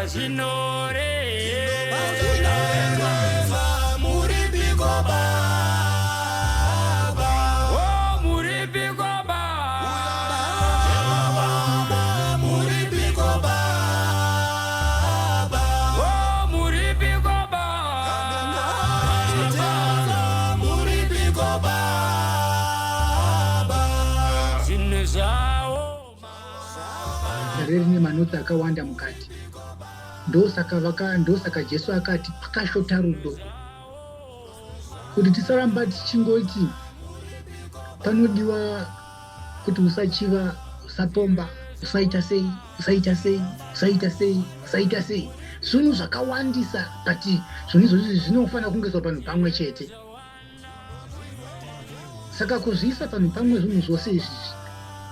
Pashinore. Muripiko baba? Oh, muripiko baba? Muripiko baba? Oh, muripiko baba? Muripiko baba? Zvinhu zvaoma. Dare rine manotsi akawanda mukati. Ndosaka vaka ndosaka Jesu akati pakashota rudo. Kuti tisaramba tichingoti panodiwa kuti usachiva, usapomba, usaita sei, usaita sei, usaita sei, usaita sei. Zvinhu zvakawandisa but zvinhu izvozvi zvinofanira kunge panhu pamwe chete. Saka kuzviisa panhu pamwe zvinhu zvose izvi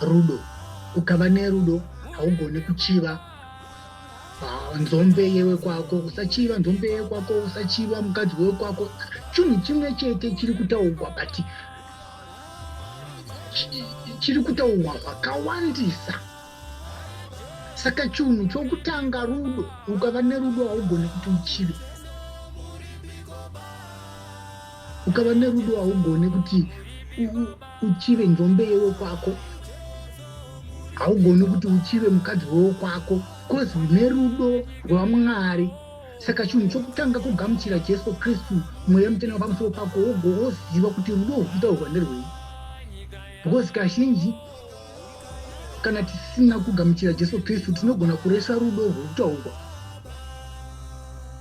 rudo. Ukava nerudo haugoni kuchiva nzombe yewekwako, usachiva nzombe yekwako, usachiva mukadzi wekwako. Chinhu chimwe chete chiri kutaurwa but chiri kutaurwa zvakawandisa. Saka chinhu chokutanga rudo. Ukava nerudo haugoni kuti uchive. Ukava nerudo haugoni kuti uchive nzombe yewekwako. Haugoni kuti uchive mukadzi wewekwako cause nerudo rwaMwari. Saka chinhu chokutanga kugamuchira Jesu Kristu mweya mutsvene pamusoro pako woziva kuti rudo rwuri kutaurwa nderwei. Because kazhinji kana tisina kugamuchira Jesu Kristu tinogona kuresva rudo rwuri kutaurwa.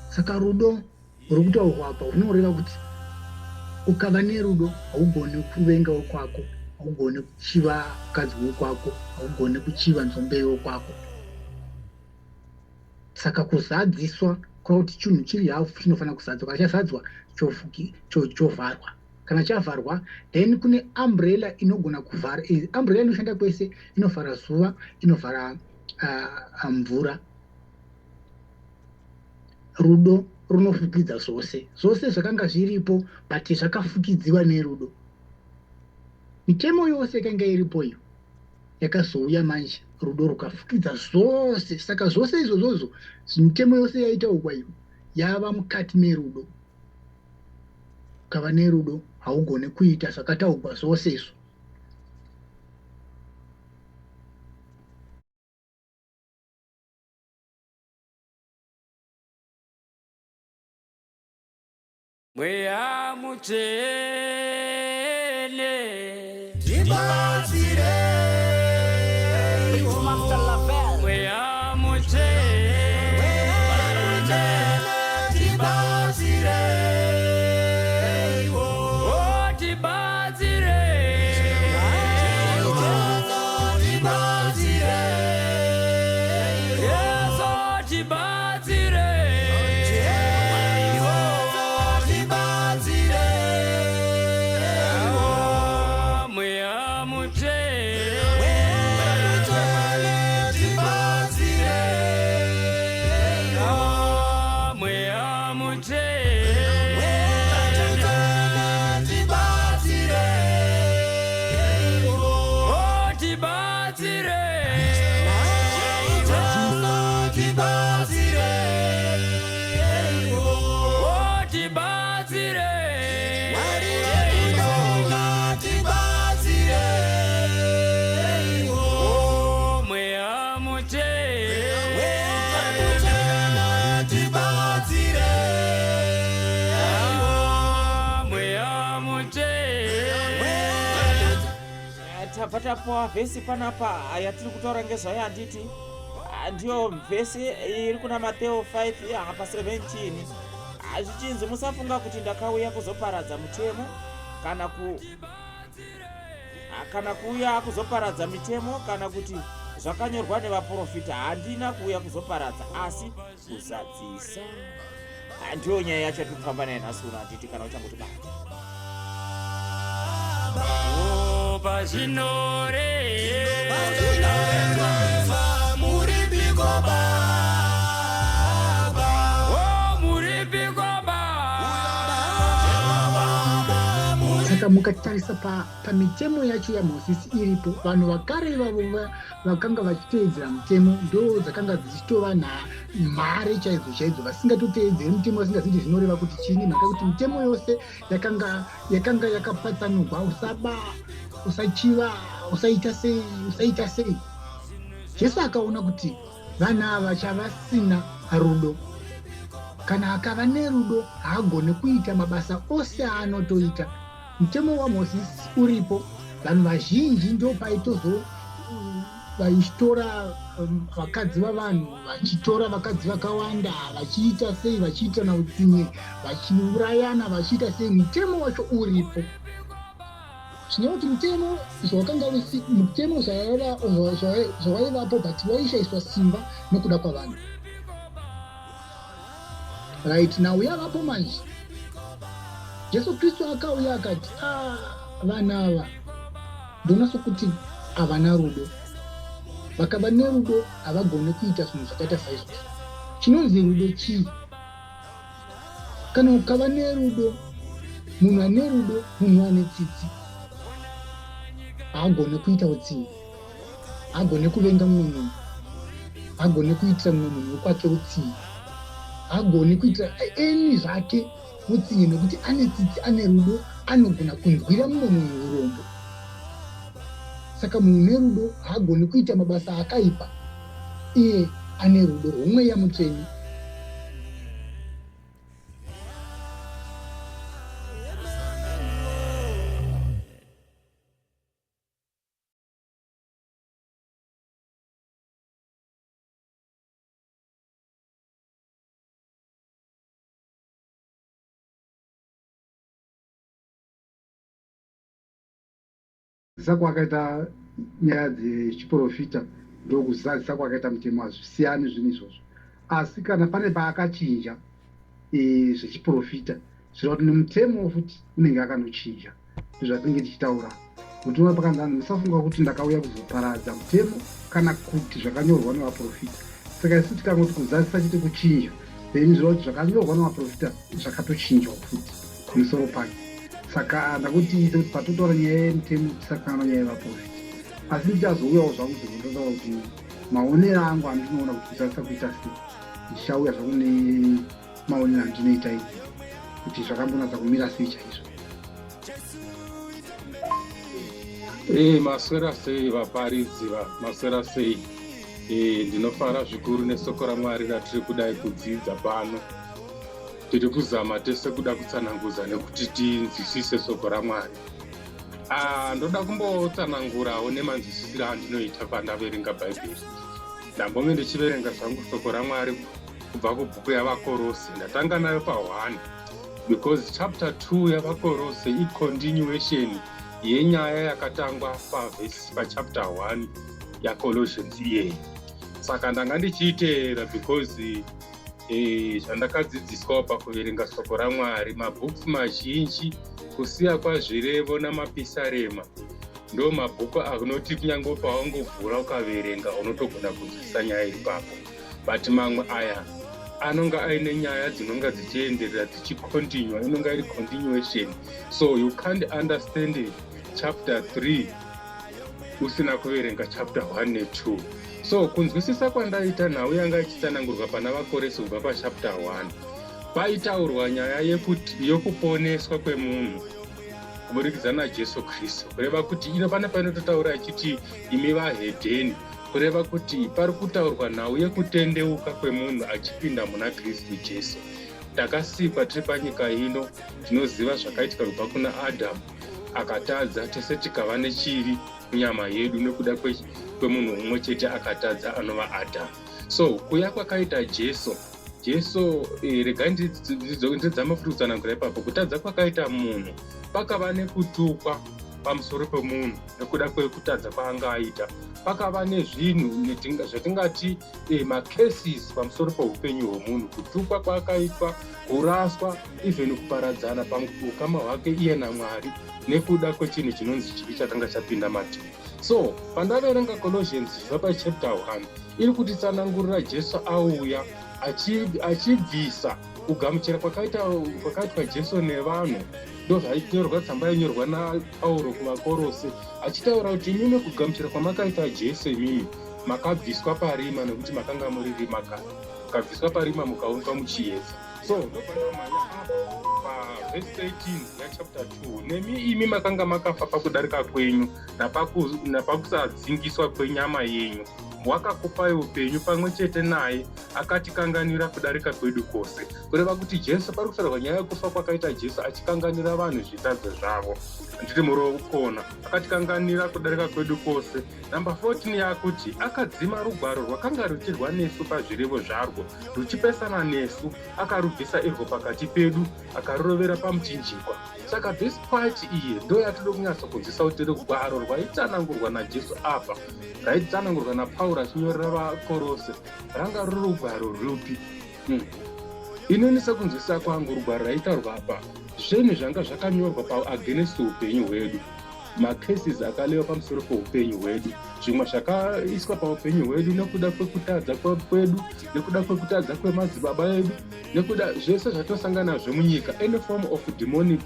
Saka rudo rwuri kutaurwa apa runoreva kuti ukava nerudo haugoni kuvenga wekwako, haugoni kuchiva mukadzi wekwako, haugoni kuchiva nzombe yekwako. Saka kuzadziswa kureva kuti chinhu chiri hafu chinofanira kuzadzwa. Kana chazadzwa chovharwa. Kana chavharwa then kune umbrella inogona kuvhara. Umbrella inoshanda kwese, inovhara zuva, inovhara mvura. Rudo runofukidza zvose. Zvose zvakanga zviripo but zvakafukidziwa nerudo. Mitemo yose yakanga iripo iyo yakazouya manje rudo rukafukidza zvose. Saka zvose izvozvozvo mitemo yose yaitaurwa iyo yava mukati merudo. Ukava nerudo haugoni kuita zvakataurwa zvose izvo. Mweya mutsvene. Tibatsireiwo. Master Lavelle. Mweya mutsvene. Tibatsireiwo. Oh, tibatsire. Tibatsireiwo. Yesu tibatsire. Tibatsireiwo. Oh, Mweya mutsvene. Tibatsireiwo. Oh, Mweya mutsvene. Tibatsireiwo. Oh, tibatsire. Tibatsireiwo. Oh, tibatsire. Mwari wekudenga tibatsireiwo. Oh, Mweya mutsvene. Mutsvene tibatsireiwo. Ah, Mweya mutsvene. Tabva tapuwa vhesi panapa yatiri kutaura ngezvayo handiti? Ndiyo vhesi iri kuna Mateo 5 pa 17. Zvichinzi musafunga kuti ndakauya kuzoparadza mutemo kana ku kana kuuya kuzoparadza mitemo kana kuti zvakanyorwa nevaprofita. Handina kuuya kuzoparadza asi kuzadzisa. Ndiyo nyaya yacho yatiri kufamba nayo nhasi uno handiti, kana uchangoti bata. Oh, pashinore. Muripiko baba? Oh, muripiko baba? Saka Saka mukatarisa pamitemo yacho yaMozisi iripo, vanhu vakare ivavo vakanga vachiteedzera mutemo ndo dzakanga dzichitova mhare chaidzo chaidzo, vasingatoteedzeri mutemo, vasingazivi kuti zvinoreva kuti chii, nemhaka yekuti mitemo yose yakanga yakanga yakapatsanurwa: usaba, usachiva, usaita sei, usaita sei. Jesu akaona kuti vanhu ava chavasina rudo. Kana akava nerudo, haagone kuita mabasa ose aanotoita. Mutemo waMozisi uripo, vanhu vazhinji ndo paitozo vaichitora vakadzi vavanhu, vachitora vakadzi vakawanda, vachiita sei, vachiitana utsinye, vachiurayana, vachiita sei. Mutemo wacho uripo. Zvinova kuti mutemo zvawakanga mutemo zvawaivapo, but waishaiswa simba nokuda kwavanhu. Right now yavapo manje. Jesu Kristu akauya akati, "Ah, vanhu ava ndoona sokuti havana rudo. Vakava nerudo, havagoni kuita zvinhu zvakaita saizvozvo." Chinonzi rudo chii? Kana ukava nerudo, munhu ane rudo munhu ane tsitsi. Haagone kuita utsinye, haagone kuvenga mumwe munhu, haagone kuitira mumwe munhu wekwake utsinye, haagone kuitira eni zvake utsinye, nekuti ane tsitsi, ane rudo, anogona kunzwira mumwe munhu urombo. Saka munhu nerudo haagoni kuita mabasa akaipa, iye ane rudo rwomweya mutsvene. Kuzadzisa kwakaita nyaya dzechiprofita ndokuzadzisa kwakaita mutemo, hazvisiyani zvinhu izvozvo. Asi kana pane paakachinja zvechiprofita, zvireva kuti nemutemo futi unenge akanochinja. Ndozvatinenge tichitaura kuti pakanzi, "Anzi musafunga kuti ndakauya kuzoparadza mutemo kana kuti zvakanyorwa nevaprofita." Saka isu tikangoti kuzadzisa chete kuchinja, then zvireva kuti zvakanyorwa nevaprofita zvakatochinjwa futi pamusoro pake. Saka ndakuti kuti patotaura nyaya yemutemo, tisakangana nyaya yevaprofita. Asi ndichazouyawo zvangu zvondotaura kuti maonero angu andinoona kuti kuzadzisa kuita sei. Ndichauya zvangu nemaonero andinoita ini kuti zvakambonatsa kumira sei chaizvo. Ee, maswera sei vaparidzi va, maswera sei? Ee, ndinofara zvikuru nesoko raMwari ratiri kudai kudzidza pano. Tiri kuzama tese kuda kutsananguza nekuti tinzwisise soko raMwari. Ah, ndoda kumbotsanangurawo nemanzwisisiro andinoita pandaverenga Bhaibheri. Ndambonge ndichiverenga zvangu soko raMwari kubva kubhuku yaVaKorose. Ndatanga nayo pa1 because chapter 2 yaVaKorose icontinuation yenyaya yakatangwa pavhesi pachapter 1 yaColossians iyeyi. Saka ndanga ndichiiteera because zvandakadzidziswawo pakuverenga soko raMwari, mabooks mazhinji kusiya kwaZvirevo namaPisarema ndo mabhuku anoti kunyange pawangovhura ukaverenga unotogona kunzwisisa nyaya iri papo, but mamwe aya anonga aine nyaya dzinonga dzichienderera, dzichicontinua, inonga iri continuation. So you can't understand chapter 3 usina kuverenga chapter 1 ne2. So kunzwisisa kwandaita nhau yanga ichitsanangurwa pana VaKoresi kubva pachapter 1, paitaurwa nyaya yekuti yokuponeswa kwemunhu kuburikidza naJesu Kristu. Kureva kuti ino pane painototaura ichiti, "Imi vahedheni," kureva kuti pari kutaurwa nhau yekutendeuka kwemunhu achipinda muna Kristu Jesu. Takasikwa tiri panyika ino, tinoziva zvakaitika kubva kuna Adhamu akatadza, tese tikava nechivi munyama yedu nekuda kwemunhu mumwe chete akatadza anova Adhamu. So kuya kwakaita Jesu, Jesu, regai ndidzame futi kutsanangura ipapo. Kutadza kwakaita munhu, pakava nekutukwa pamusoro pemunhu nekuda kwekutadza kwaanga aita. Pakava nezvinhu zvatingati macurses pamusoro peupenyu hwemunhu, kutukwa kwaakaitwa, kuraswa, even kuparadzana paukama hwake iye naMwari nekuda kwechinhu chinonzi chivi chakanga chapinda matiri. So pandaverenga Colossians zvibva pachapter 1, iri kutitsanangurira Jesu auya achibvisa kugamuchira kwakaitwa Jesu nevanhu. Ndozvainyorwa tsamba yainyorwa naPauro kuvaKorose achitaura kuti imimi kugamuchira kwamakaita Jesu imimi makabviswa parima nekuti makanga muri rima kare, mukabviswa parima mukaunzwa muchiedza. So ndopanomhanya apa pavhesi 13 yachapter 2, nemi imi makanga makafa pakudarika kwenyu napakusadzingiswa kwenyama yenyu, wakakupai upenyu pamwe chete naye, akatikanganwira kudarika kwedu kwose. Kureva kuti Jesu, pari kutaurwa nyaya yekufa kwakaita Jesu achikanganwira vanhu zvitadzo zvavo. Ndiri murokona, akatikanganwira kudarika kwedu kwose. Namba 14 yakuti akadzima rugwaro rwakanga ruchirwa nesu pazvirevo zvarwo, ruchipesana nesu, akarubvisa irwo pakati pedu, akarurovera pamuchinjikwa. Saka this part iyi ndo yatinoda kunyatsokunzwisa kuti rugwaro rwaitsanangurwa naJesu apa, raitsanangurwa naPauro achinyorera vaKorose, ranga ruri rugwaro rupi? Inini sekunzwisisa kwangu, rugwaro raitaurwa apa zvinhu zvanga zvakanyorwa paagainst upenyu hwedu, macases akalewa pamusoro peupenyu hwedu, zvimwe zvakaiswa paupenyu hwedu nekuda kwekutadza kwedu, nekuda kwekutadza kwemadzibaba edu, nekuda zvese zvatinosangana nazvo munyika. Any form of demonic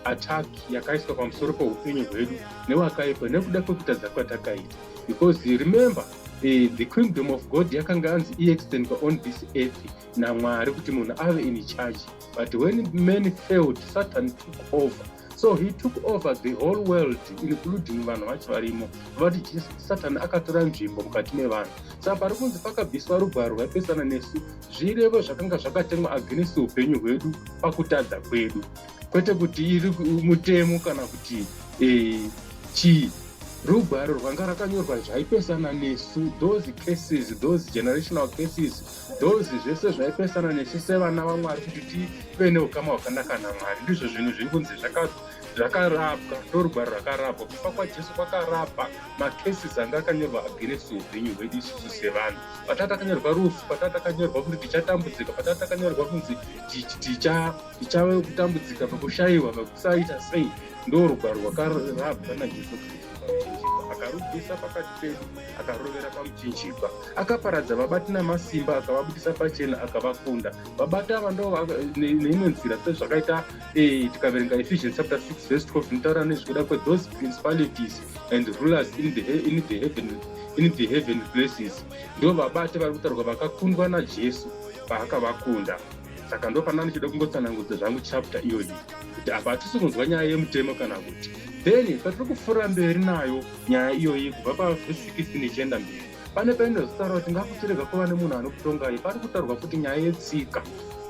attack yakaiswa pamusoro peupenyu hwedu newakaipa nekuda kwekutadza kwatakaita, because remember, the kingdom of God yakanga yanzi iextendwa on this earth naMwari kuti munhu ave in charge, but when man failed, Satan took over. So he took over the whole world, including vanhu vacho varimo. Vati Satan akatora nzvimbo mukati mevanhu. Saka pari kunzi pakabviswa rugwaro rwaipesana nesu, zvirevo zvakanga zvakatemwa against upenyu hwedu pakutadza kwedu, kwete kuti iri mutemo kana kuti chii. Rugwaro rwanga rakanyorwa zvaipesana nesu, those cases, those generational cases, those zvese zvaipesana nesu sevana vaMwari kuti tive neukama hwakanaka naMwari. Ndizvo zvinhu zviri kunzi zvakarapwa. Ndo rugwaro rwakarapwa. Kufa kwaJesu kwakarapa macases anga akanyorwa against upenyu hwedu isusu sevanhu. Patata takanyorwa rufu, patata takanyorwa kuti tichatambudzika, patata takanyorwa kunzi tichave kutambudzika pekushayiwa, pekusaita sei, ndo rugwaro rwakarapwa naJesu Kristu pamuchinjikwa. Akarubvisa pakati pedu, akarovera pamuchinjikwa. Akaparadza vabati namasimba, akavabudisa pachena, akavakunda. Vabati ava ndo neimwe nzira, sezvakaita tikaverenga Ephesians chapter 6 verse 12, inotaura nezvekuda kwethose principalities and rulers in the heaven places. Ndo vabati vari kutaurwa vakakundwa naJesu paakavakunda. Saka ndo pana ndichida kungotsanangudza zvangu chapter iyoyi kuti apa hatisi kunzwa nyaya yemutemo kana kuti. Then patiri kupfuura mberi nayo nyaya iyoyi, kubva pavhesi 16 ichienda mberi, pane painozotaura kuti ngakuchirega kuva nemunhu anokutongai. Pari kutaurwa futi nyaya yetsika,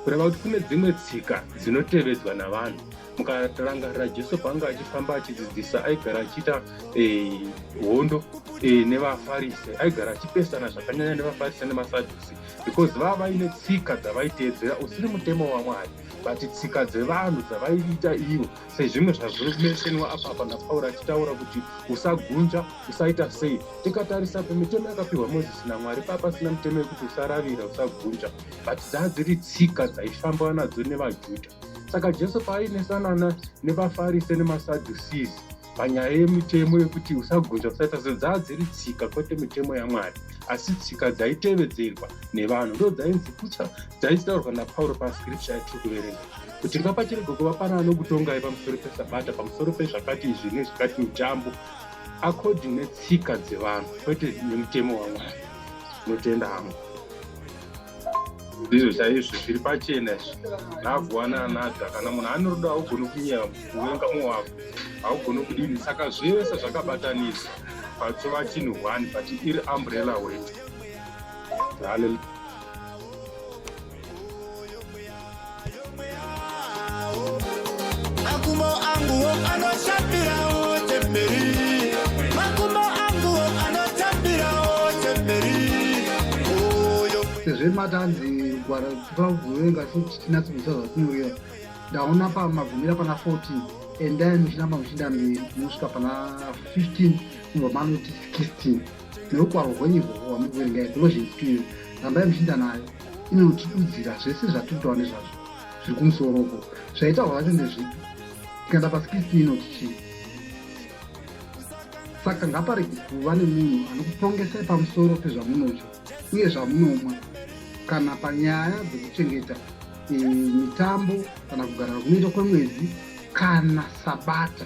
kureva kuti kune dzimwe tsika dzinotevedzwa navanhu. Mukarangarira Jesu paanga achifamba achidzidzisa, aigara achiita hondo nevaFarise, aigara achipesana zvakanyanya nevaFarise nemaSadhusi, because vava vaine tsika dzavaiteedzera usiri mutemo waMwari, but tsika dzevanhu dzavaiita ivo, sezvimwe zvazviri kumentionwa apapa naPauro achitaura kuti usagunja, usaita sei. Tikatarisa pamitemo yakapiwa Mozisi naMwari, paa pasina mitemo yekuti usaravira, usagunja, but dzaa dziri tsika dzaifambwa nadzo nevaJudha. Saka Jesu paainesana nevaFarise nemaSadhusis panyaya yemitemo yekuti usagunja, usaita se, dzaa dziri tsika, kwete mitemo yaMwari, asi tsika dzaitevedzerwa nevanhu, ndo dzainzi kucha dzaitaurwa naPauro pascripture yatiri kuverenga kuti ngapachirege kuva pana anokutongai pamusoro pesabata, pamusoro pezvakati izvi nezvakati, mitambo, according netsika dzevanhu, kwete nemutemo waMwari. Notenda hangu. Ndizvo chaizvo zviri pachena izvi. Love one another. Kana munhu ane rudo, haugoni kunyeya kuvenga mumwe wako, haugoni kudini. Saka zvese zvakabatanidzwa pachova chinhu one, but iri umbrella word. Hallelujah. Makumbo angu anoshambirawo temberi, makumbo angu anotambirawo temberi. Oyo. Sezvo matanzi rugwaro tofanira kugoverenga kuti tinatsokuziva zvatinoreva, ndaona pamagumira pana 14. Endai muchiramba muchienda mberi, munosvika pana 15, mubva manoti 16 nerugwaro rwenyirwo rwamuri kuverenga, Colossians 2. Rambai muchienda nayo, inotidudzira zvese zvatiri kutaura nezvazvo zviri kumusoroko. Zvaitaurwa zvacho ndezvipi? Tikaenda pa16, inoti chii? Saka ngaparege kuva nemunhu anokutongesai pamusoro pezvamunodya uye zvamunomwa, kana panyaya dzekuchengeta mitambo, kana kugarira kunoitwa kwemwedzi, kana Kana sabata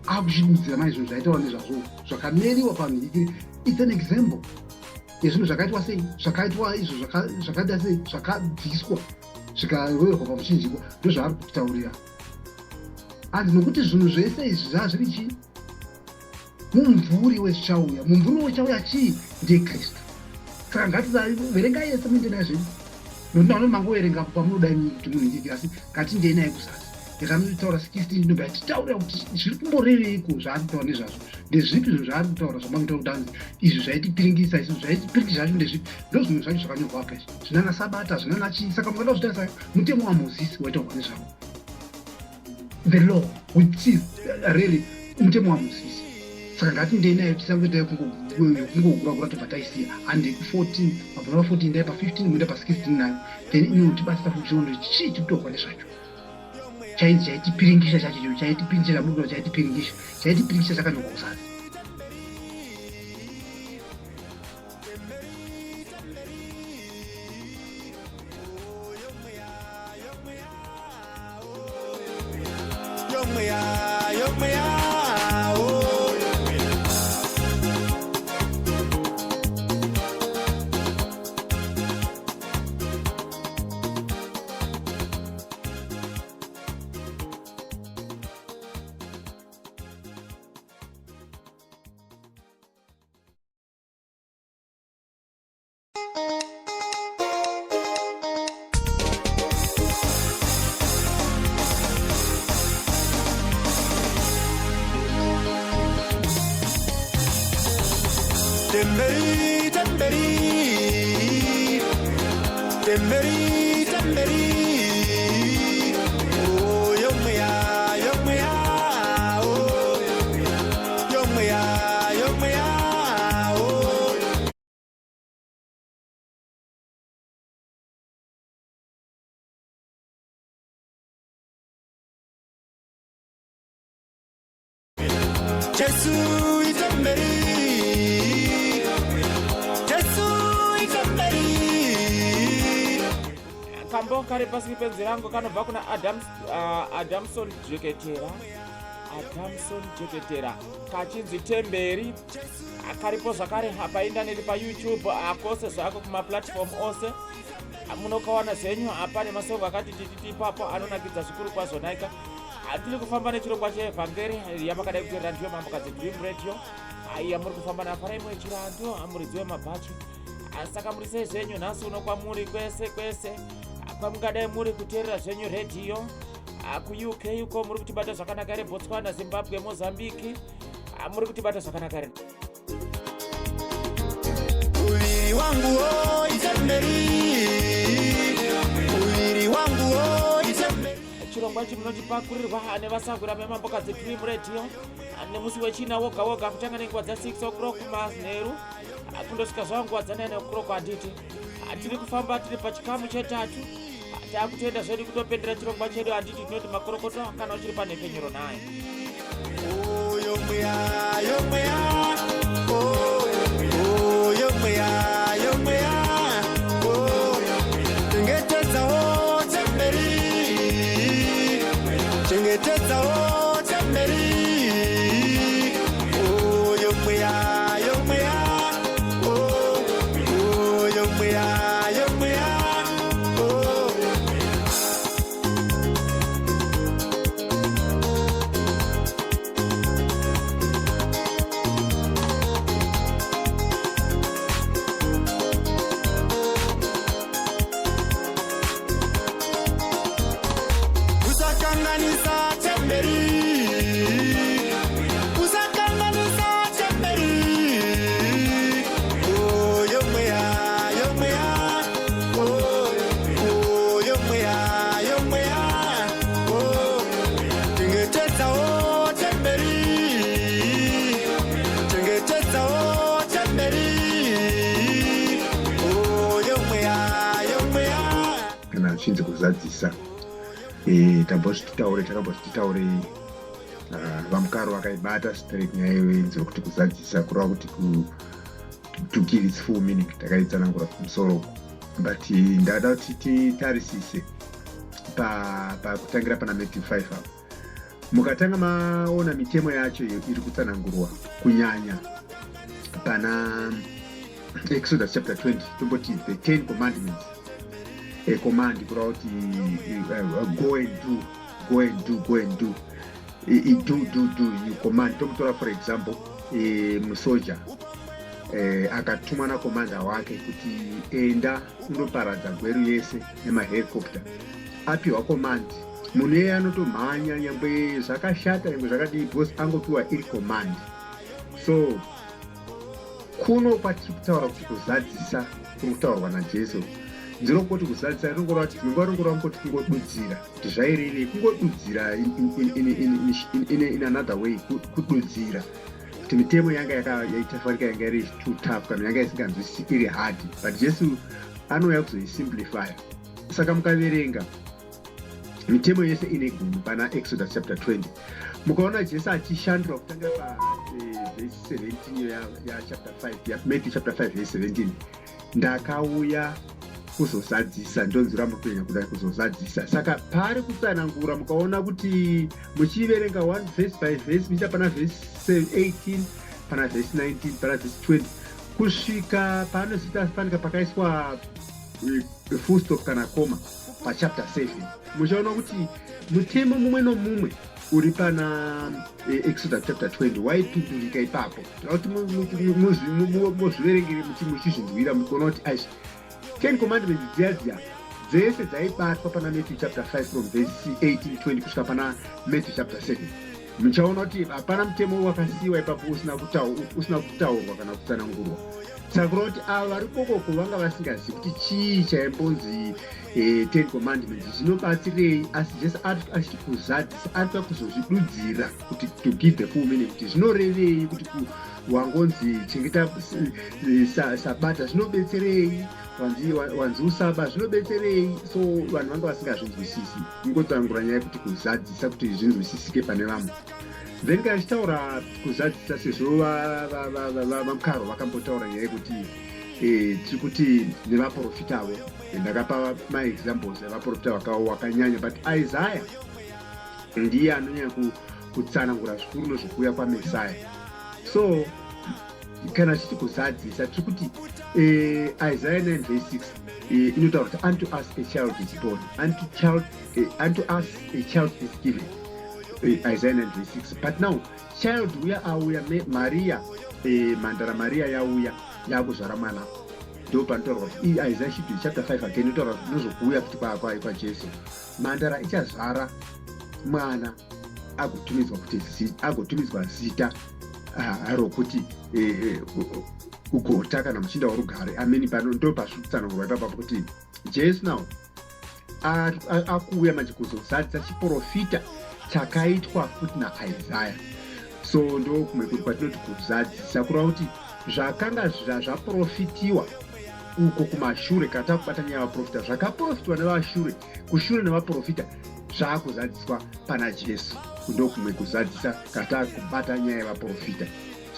akuchidudzira mai zvinhu zvaitaura nezvazvo zvakameriwa pamhikiri. It's an example yezvinhu zvakaitwa sei, zvakaitwa izvo zvakaita sei, zvakabviswa zvikaroverwa pamuchinjikwa. Ndozvaari kutaurira hanzi nokuti zvinhu zvese izvi zvazviri chii? Mumvuri wezvichauya. Mumvuri wechauya chii? Ndiye Kristu. Saka ngativerengai yese muende nayo zvenyu, nokuti ndaona mangoverenga pamunoda imi kuti munhu ndiki, asi ngatindei naye kuzasi. Ndakanotaura 16 ndinobva yatitaurira kuti zviri kumboreveiko zvaari kutaura nezvazvo, ndezvipi zvinhu zvaari kutaura zvamakuita kuti anzi izvi zvaitipiringisa isu, zvaitipiringisa zvacho ndezvipi? Ndo zvinhu zvacho zvakanyorwa apa izvi, zvinana sabata, zvinana chii. Saka mungada kuzvitarisa mutemo waMozisi waitaurwa nezvavo, the law, which is really mutemo waMozisi. Saka ngatindei nayo, tisangoita yekungogura-gura tobva taisiya. Handei ku14, mabva pa14 ndai pa15, moenda pa16 nayo, then inotibatsira futi tione kuti chii chiri kutorwa nezvacho. Chainzi chaitipiringisha chacho, icho chaitipiringisha chamunotaura chaitipiringisha, chaitipiringisha chakanyorwa kuzasi. Temberi, temberi, temberi, temberi. Oh, yomweya, yomweya, oh, yomweya, yomweya, oh. Jesu itemberi, Jesu itemberi. Kambo kari pasi penzi rangu kanobva kuna Adamson Jeketera, Adamson Jeketera, kachinzi Temberi. Karipo zvakare paindaneti, paYouTube, kose zvako, kumaplatform ose munokawana zvenyu. Pane masongo akati tititi ipapo anonakidza zvikuru kwazvo. Naika tiri kufamba nechirongwa cheevhangeri yamakadai kuteerera, ndiyo Mambokadzi Dream Radio yamuri kufamba naFarai Chirandu, muridzi wemabhachi. Saka muri sei zvenyu nhasi uno kwamuri kwese kwese kwamungadai muri kuteerera zvenyu redhiyo? KuUK uko muri kutibata zvakanaka here? Botswana, Zimbabwe, Mozambiki, muri kutibata zvakanaka here? Muviri wangu wo itemberi, muviri wangu wo itemberi. Chirongwa ichi munochipakurirwa nevasagwira veMambokadzi Dream Radio nemusi wechina woga woga, kutanga nenguva dza6 o'clock manheru kundosvika zvava nguva dza9 o'clock, handiti? Tiri kufamba tiri pachikamu chetatu, taakutoenda zvedu kutopendera chirongwa chedu, handiti? Tinoti makorokoto kana uchiri panhepfenyuro naye. Oh, yomweya, yomweya, oh, oh, yomweya, yomweya, oh, chengetedzawo temberi, chengetedzawo temberi. Oh, yomweya, yomweya, oh, oh, yomweya, yomweya, oh. Usakanganisa temberi, usakanganisa temberi. Oh, yomweya, yomweya, oh, oh, yomweya, yomweya, oh, chengetedzawo temberi, chengetedzawo temberi. Oh, yomweya, yomweya. Kana achinzi kuzadzisa, tamboti titaure, takamboti titaure, VaMukaro vakaibata straight nyaya iyoyo yekuti kuzadzisa kureva kuti to give its full meaning. Takaitsanangura kumusoro, but ndada kuti titarisise pakutangira pana Matthew 5 apo. Mukatanga maona mitemo yacho iri kutsanangurwa kunyanya pana Exodus chapter 20, tomboti the 10 commandments, a command kureva kuti go and do, go and do, go and do, do do do, you command. Tomutora for example, musoja akatumwa nakomanda wake kuti enda unoparadza Gweru yese nemahelicopter. Apiwa command, munhu iyeye anotomhanya nyangwe zvakashata, nyangwe zvakadii, because angopiwa iri command. So kuno kwatiri kutaura kuti kuzadzisa kuri kutaurwa naJesu, ndinongoti kuzadzisa rinongoreva kuti dzimwe nguva ringoreva kungoti kungodudzira kuti zvairevei, kungodudzira in another way, kududzira kuti mitemo yanga yaitafarika yanga iri too tough kana yanga isinganzwisisi, iri hard, but Jesu anouya kuzoisimplifya. Saka mukaverenga mitemo yese ine gumi pana Exodus chapter 20, mukaona Jesu achishandura kutangira pavhesi 17 yachapter 5, yaMatthew chapter 5 vhesi 17, "Ndakauya kuzozadzisa." Ndonzwira mupenya kudai, kuzozadzisa. Saka paari kutsanangura, mukaona kuti muchiverenga one verse by verse, muchiita pana vhesi 18, pana vhesi 19, pana vhesi 20, kusvika paanozoita fanika pakaiswa full stop kana comma pachapter 7, muchaona kuti mutemo mumwe nomumwe uri pana Exodus chapter 20 waipindurika ipapo. Kuti muzviverengere muchizvinzwira, muchiona kuti aizvi 10 commandments dziya dziya dzese dzaibatwa pana Matthew chapter 5 from verse 18 20 kusvika pana Matthew chapter 7. Muchaona kuti hapana mutemo wakasiyiwa ipapo usina kutaurwa kana kutsanangurwa. Saka kureva kuti ava vari kokoko vanga vasingazivi kuti chii chaimbonzi 10 commandments, zvinobatsirei. Asi Jesu achiti kuzadzisa, ari kuda kuzozvidudzira kuti to give the full meaning, kuti zvinorevei, kuti wangonzi chengeta sabata zvinobetserei, wanzi usaba zvinobetserei. So vanhu vanga vasingazvinzwisisi. Ingotsanangura nyaya yekuti kuzadzisa kuti zvinzwisisike pane vamwe. Then kana tichitaura kuzadzisa, sezvo vaMukaro vakambotaura nyaya yekuti tiri kuti nevaprofitavo, ndakapa maexamples evaprofita wakanyanya, but Isaiah ndiye anonyanya kutsanangura zvikuru nezvokuuya kwaMesaya. So kana tichiti kuzadzisa, tiri kuti Isaiah 9 verse 6 inotaura kuti unto us a child is born, unto us a child is given, Isaiah 9 verse 6. But now child uya auya, Maria, mhandara Maria yauya yakuzvara mwana. Ndo panotaurwa kuti Isaiah chapter 5 again inotaura nezvokuuya futi kwaJesu. Mhandara ichazvara mwana, agotumidzwa kuti agotumidzwa zita rokuti Ugota kana Muchinda woRugare. Ameni. Pano ndo pazvikutsanangurwa ipapapo kuti Jesu now akuuya manje kuzozadzisa chiprofita chakaitwa futi naIsaya. So ndo kumwe kuti kwatinoti kuzadzisa, kureva kuti zvakanga zvaprofitiwa uko kumashure, kana takubata nyaya yavaprofita, zvakaprofitwa nevashure kushure nevaprofita zvaakuzadziswa pana Jesu. Ndo kumwe kuzadzisa kana takubata nyaya yavaprofita.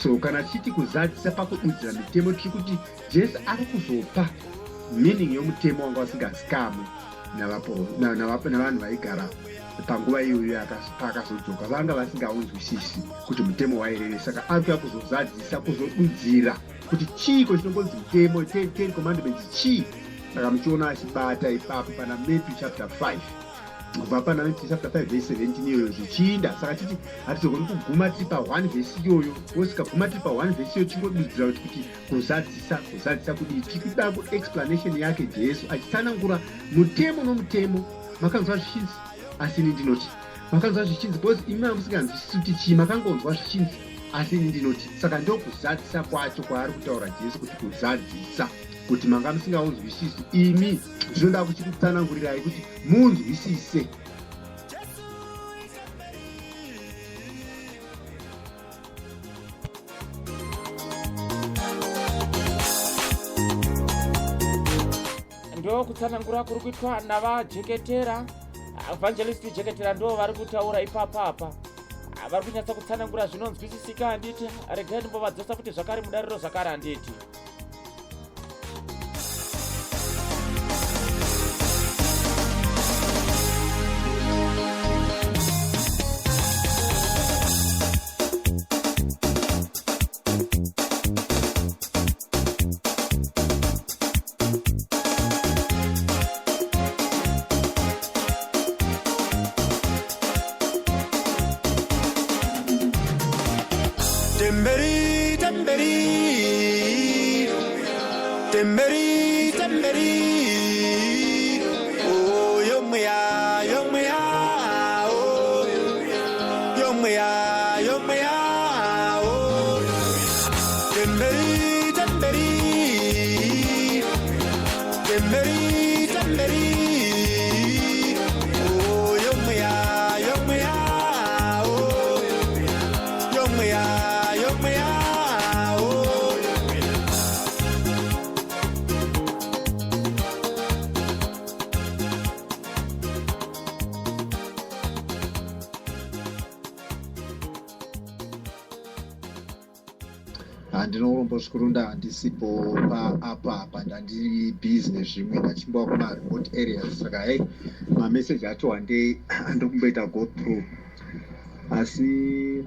So kana tichiti kuzadzisa pakududzira mitemo, tiri kuti Jesu ari kuzopa meaning yomutemo wanga usingazikamwe navanhu vaigara panguva iyoyo. Paakazodzoka vanga vasingaunzwisisi kuti mutemo waireve. Saka ari kuya kuzozadzisa, kuzodudzira kuti chiiko chinongonzi mutemo, 10 commandments chii. Saka muchiona achibata ipapo pana Matthew chapter 5, kubva pana Matthew chapter 5 verse 17 iyoyo zvichiinda. Saka titi hatizogoni kuguma tiri pa1 vhesi iyoyo, osikaguma tiri pa1 vhesi iyoyo tichingodudzira kuti kuzadzisa, kuzadzisa kudii. Tiri kuda kuexplanation yake Jesu achitsanangura mutemo nomutemo. Makanzwa zvichinzi, asi ini ndinoti. Makanzwa zvichinzi, because imi mamusinganzwisisi kuti chii, makangonzwa zvichinzi, asi ini ndinoti. Saka ndokuzadzisa kwacho kwaari kutaura Jesu, kuti kuzadzisa kuti manga musingaunzwisisi imi, zvinoda kuchikutsanangurirai kuti munzwisise. Ndo kutsanangura kuri kuitwa navaJeketera, Evangelist Jeketera, ndo vari kutaura ipapapa, vari kunyatsa kutsanangura zvinonzwisisika, handiti? Regai ndimbovadzosa kuti zvakare mudariro zvakare, handiti? Temberi, temberi, temberi, temberi. Oh, yomweya, yomweya, oh, yomweya, yomweya, oh. Temberi, temberi, temberi, temberi. Oh, yomweya, yomweya, oh. Yomweya, yomweya, oh. Handina urombo zvikuru, ndandisipo paapa apa, ndandiri busy nezvimwe, ndachimbova kumaremote areas. Saka hei, mameseji acho handei, andiri kumboita go through, asi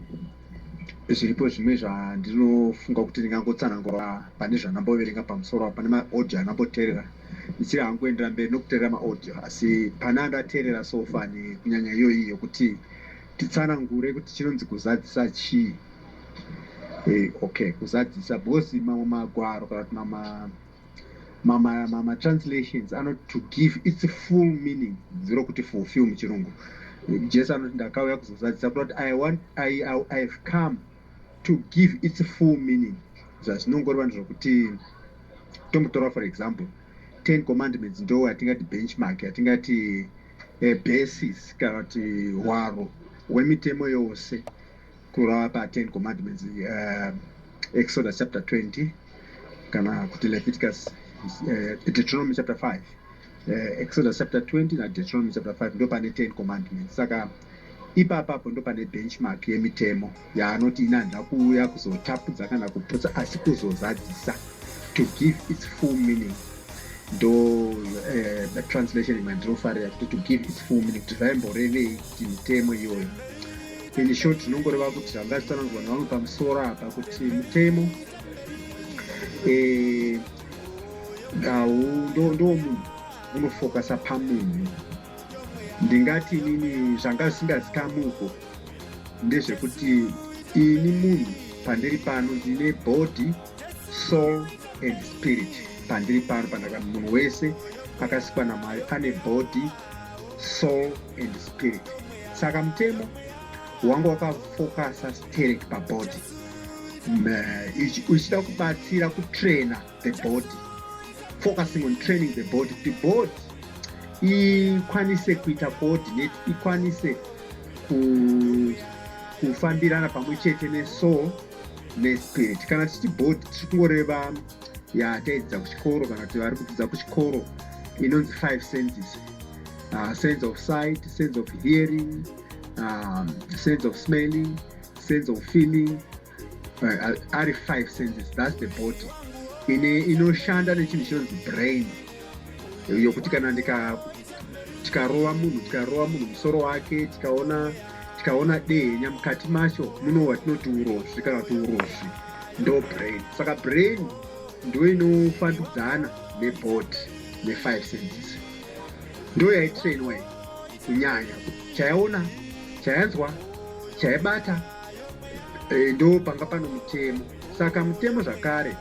zviripo zvimwe zvandinofunga kuti ndingangotsanangura pane zvandamboverenga pamusoro apa, pane maaudio andamboteerera. Ndichiri hangu kuendera mberi nokuteerera maaudio, asi pane andateerera so far, kunyanya iyoyi yokuti titsanangure kuti chinonzi kuzadzisa chii. Okay, kuzadzisa, because mamwe magwaro kana kuti mamatranslations anoti "to give its full meaning", ziro kuti "fulfill" muchirungu. Jesu anoti, "Ndakauya kuzozadzisa," kuda kuti I have come to give its full meaning. Zvazvinongoreva ndezvokuti, tombotora for example 10 Commandments, ndo yatingati benchmark, yatingati basis kana kuti hwaro hwemitemo yose, kurava pa10 Commandments, Exodus chapter 20 kana kuti Leviticus, Deuteronomy chapter 5. Exodus chapter 20 naDeuteronomy chapter 5 ndo pane 10 Commandments. Saka ipapapo ndo pane benchmark yemitemo yaanoti, "Ina handina kuuya kuzotapudza kana kuputsa, asi kuzozadzisa," to give its full meaning. Ndo translation imwe yandinofarira, kuti "to give its full meaning", kuti zvaimborevei kuti mitemo iyoyo. In short, zvinongoreva kuti zvanga zvitsanangurwa nevamwe pamusoro apa, kuti mutemo ndo munhu unofokasa pamunhu. Ndingati inini zvanga zvisingazikamuko ndezvekuti ini munhu pandiri pano ndine body, soul and spirit. Pandiri pano pandaka, munhu wese akasikwa naMwari ane body, soul and spirit. Saka mutemo wanga wakafokasa sterek pabody, uchida kubatsira kutraina the body, focusing on training the body, kuti body ikwanise kuita coordinate, ikwanise kufambirana pamwe chete nesoul nespirit. Kana tichiti body, tiri kungoreva yataidzidza kuchikoro, kana kuti vari kudzidza kuchikoro, inonzi five senses: sense of sight, sense of hearing, sense of smelling, sense of feeling. Ari five senses. That's the body ine inoshanda nechinhu chinonzi brain, yokuti kana tikarova munhu, tikarova munhu musoro wake, tikaona dehenya mukati macho, muno watinoti urozvi kana kuti urozvi, ndo brain. Saka brain ndo inofambidzana nebody nefive senses, ndo yaitrainwa iyi kunyanya. Chaiona, chayanzwa, chaibata, ndo panga pano mutemo. Saka mutemo zvakare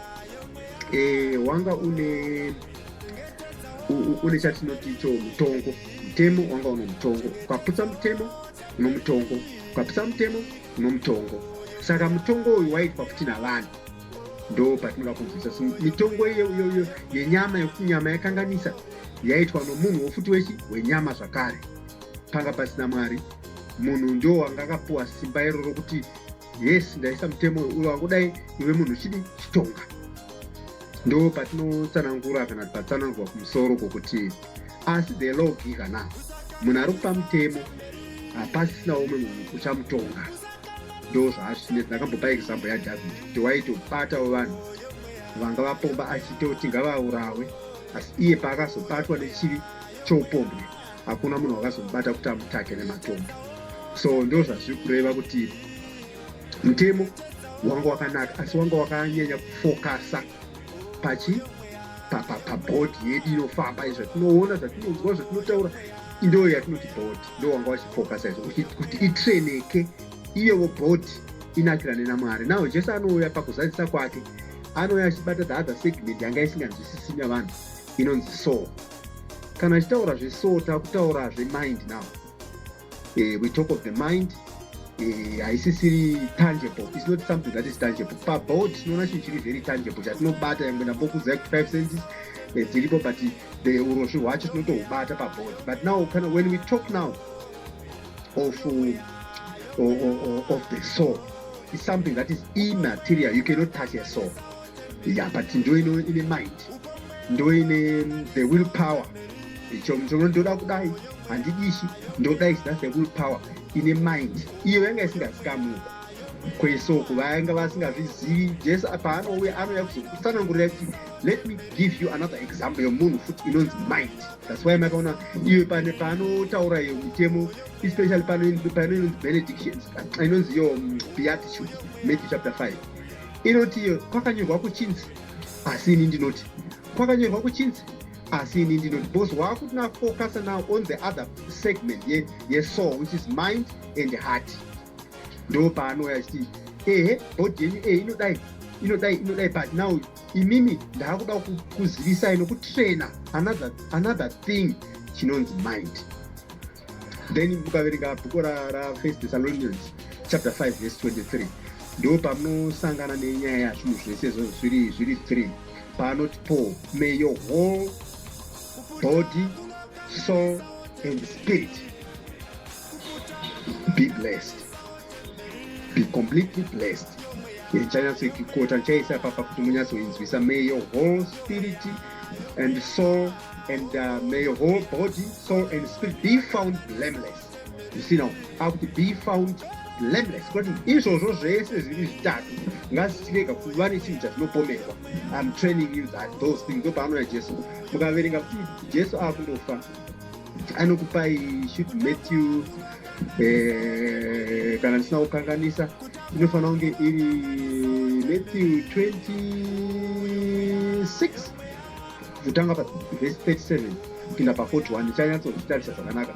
wanga une chatinoti icho mutongo. Mutemo wanga uno mutongo. Ukaputsa mutemo, uno mutongo. Ukaputsa mutemo, uno mutongo. Saka mutongo uyu waitwa futi navanhu, ndo patinoda kunzwisa. So, mitongo iyo yenyama, yokuti nyama yakanganisa, yaitwa nomunhu wofuti wechi wenyama zvakare. Panga pasina Mwari, munhu ndo wanga akapuwa simba iroro kuti, "Yes, ndaisa mutemo uyu wakudai, iwe munhu chidi chitonga." Ndo patinotsanangura kana kuti patsanangurwa kumusoro kwokuti, asi the law giver now, munhu ari kupa mutemo, hapasisina umwe munhu uchamutonga. Ndo zvaazvinetsa. Ndakambopa example yaDavid, kuti waitobatawo vanhu vanga vapomba, achitoti ngavaurawe, asi iye paakazobatwa nechivi choupombwe, hakuna munhu wakazomubata kuti amutake nematombo. So ndo zvazviri kureva kuti mutemo wanga wakanaka, asi wanga wakanyanya kufokasa pachi pabody yedu inofamba, zvatinoona, zvatinonzwa, zvatinotaura, ndo yatinoti body. Ndo wanga wachifokasa izvo, kuti itreneke iyowo body. inakirane namwari. Now Jesu anouya pakuzadzisa kwake, anouya achibata the other segment yanga isinganzwisisi nevanhu, inonzi soul. Kana achitaura zvesoul, takutaura zvemind. Now we talk of the mind, haisisiri tangible. It's not something that is tangible. Pabody tinoona chinhu chiri very tangible chatinobata, yange ndambokudzai kuti five senses dziripo, but the urozvi hwacho tinotohubata pabody. But now kana when we talk now of the soul, it's something that is immaterial. You cannot touch a soul, yeah, but ndo ine mind, ndo ine the will power. Icho ndoda kudai, handidishi, ndoda ichi. That's the will power ine mind. Iyo yanga isingazikamukwa kwesoko, vanga vasingazvizivi. Jesu paanouya, anouya kuzokutsanangurira kuti let me give you another example yomunhu futi inonzi mind. That's why makaona iyo pane paanotaura iyo mitemo, especially pano inonzi benedictions, inonzi iyo beatitude, Matthew chapter 5, inoti iyo kwakanyorwa kuchinzi, asi ini ndinoti, kwakanyorwa kuchinzi, asi ini ndinoti, because waakuti nafocusa now on the other segment yesoul, which is mind and heart. Ndo paanouya achiti, ehe, body yenyu ehe inodai, inodai, inodai, but now imimi ndaakuda kuzivisai nokutraina another thing chinonzi mind. Then mukaverenga bhuku raFirst Thessalonians chapter 5 verse 23, ndo pamunosangana nenyaya yazvinhu zvese izvozvo zviri 3, paanoti Paul, "May your whole body, soul and spirit be blessed, be completely blessed." Ndichanyatsoikota, ndichaisa papa kuti munyatsoinzwisa. May your whole spirit and soul and may your whole body, soul and spirit be found blameless. You see now, akuti be found blameless, kuti izvozvo zvese zviri zvitatu ngazvichirega kuva nechinhu chatinopomerwa. I'm training you that those things. Ndopaanouya Jesu. Mukaverenga kuti Jesu akundofa, anokupai shoot Matthew, kana ndisina kukanganisa, inofanira kunge iri Matthew 26, kutanga pavhesi 37 kupinda pa41. Ndichanyatsozitarisa zvakanaka.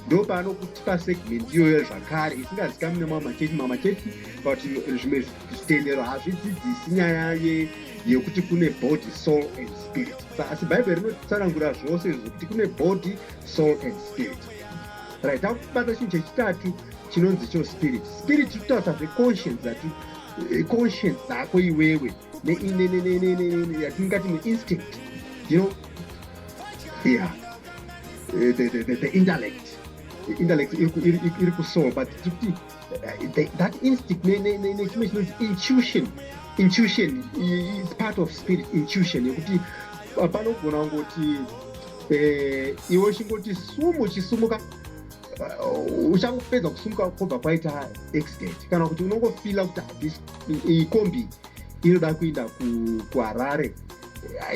Ndo paanokutipa segment iyoyo zvakare isingazikamwi nemamwe mamachechi, but zvimwe zvitendero hazvidzidzisi nyaya yekuti kune body, soul and spirit. Asi Bhaibheri rinotsanangura zvose izvo kuti kune body, soul and spirit, right? Takubata chinhu chechitatu chinonzi cho spirit. Spirit tiri zveConscience, ati conscience dzako iwewe, yatingati neinstinct, yeah, the intellect. The intellect iri kusoul, but tiri kuti that instinct nechimwe chinonzi intuition. Intuition is part of spirit. Intuition yekuti panogona kungoti iwe uchingoti sumu, chisumuka, uchangopedza kusumuka kwobva kwaita accident, kana kuti unongofeela kuti iyi kombi inoda kuinda kuHarare,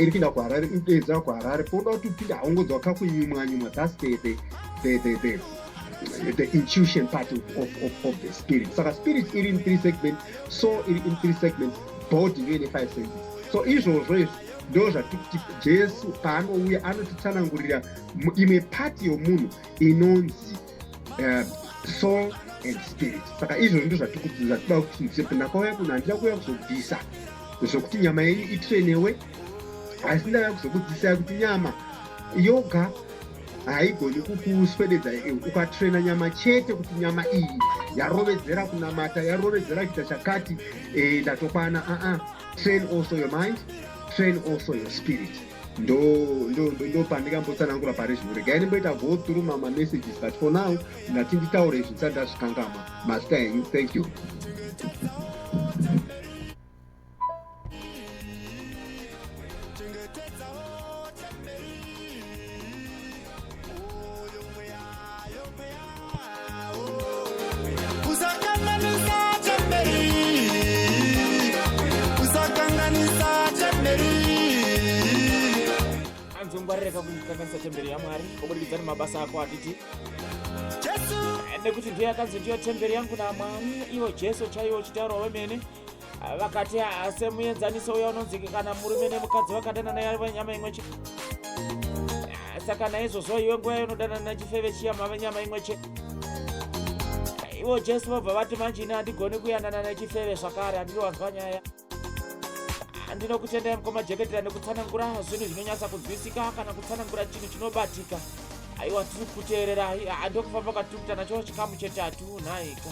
iri kuinda kuHarare, inodeedzera kuHarare. Pounoda kuti upinde, haungonzwa kakunyumwa nyumwa. That's the intuition part of the spirit. Saka spirit iri in three segment, soul iri in three segment, body ndo ine five senses. So izvozvo izvi ndo zvatikuti Jesu paanouya anotitsanangurira imwe part yomunhu inonzi soul and spirit. Saka izvozvo ndo zvatikuda kuti ndakauya kuno, handida kuuya kuzobvisa zvokuti nyama yenyu itrenewe, asi ndauya kuzokudzidzisai kuti nyama yoga haigoni kukuswededza. Ukatrena nyama chete, kuti nyama iyi yarovedzera kunamata, yarovedzera kuita chakati, ndatokwana. Aa, train also your mind, train also your spirit. Ndo pandingambotsanangura pari zvino. Regai ndimboita go through mamamessages, but for now ndati nditaure izvi ndisati ndazvikangama. Mazita enyu. Thank you. Chengetedzawo temberi, uyu mweya yomweya. Usakanganisa temberi, usakanganisa temberi. Anzi ungwarireka kukanganisa temberi yaMwari kubudikidza nemabasa ako, hatiti? Jesu. Nekuti ndiyo yakanzi ndiyo temberi yangu naMwari, ivo Jesu chaiwo uchitaura wemene. Vakati semuenzaniso uya unonzi kana murume nemukadzi vakadanana, yava nyama imwe chete. Saka naizvozvo iwe nguva inodanana nachifeve chiya, mava nyama imwe chete. Ivo Jesu vobva vati manje ini handigoni kuyanana nechifeve zvakare, handiri wanzwa nyaya. Ndinokutendai mukoma Jeketera nekutsanangura zvinhu zvinonyatsa kunzwisika kana kutsanangura chinhu chinobatika. Aiwa, tiri kuteererai ndokufamba kwatiri kuita nacho chikamu chetatu nhaika.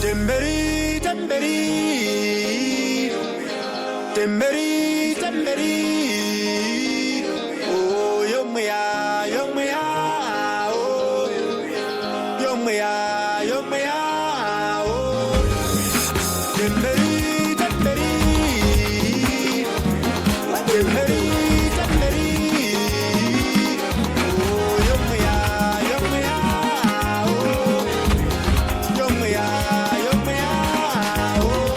Temberi, temberi, temberi, temberi. Oh, yomweya, yomweya, oh, yomweya, yomweya, oh. Temberi, temberi, temberi, temberi. Oh, yomweya, yomweya, oh, yomweya, yomweya, oh.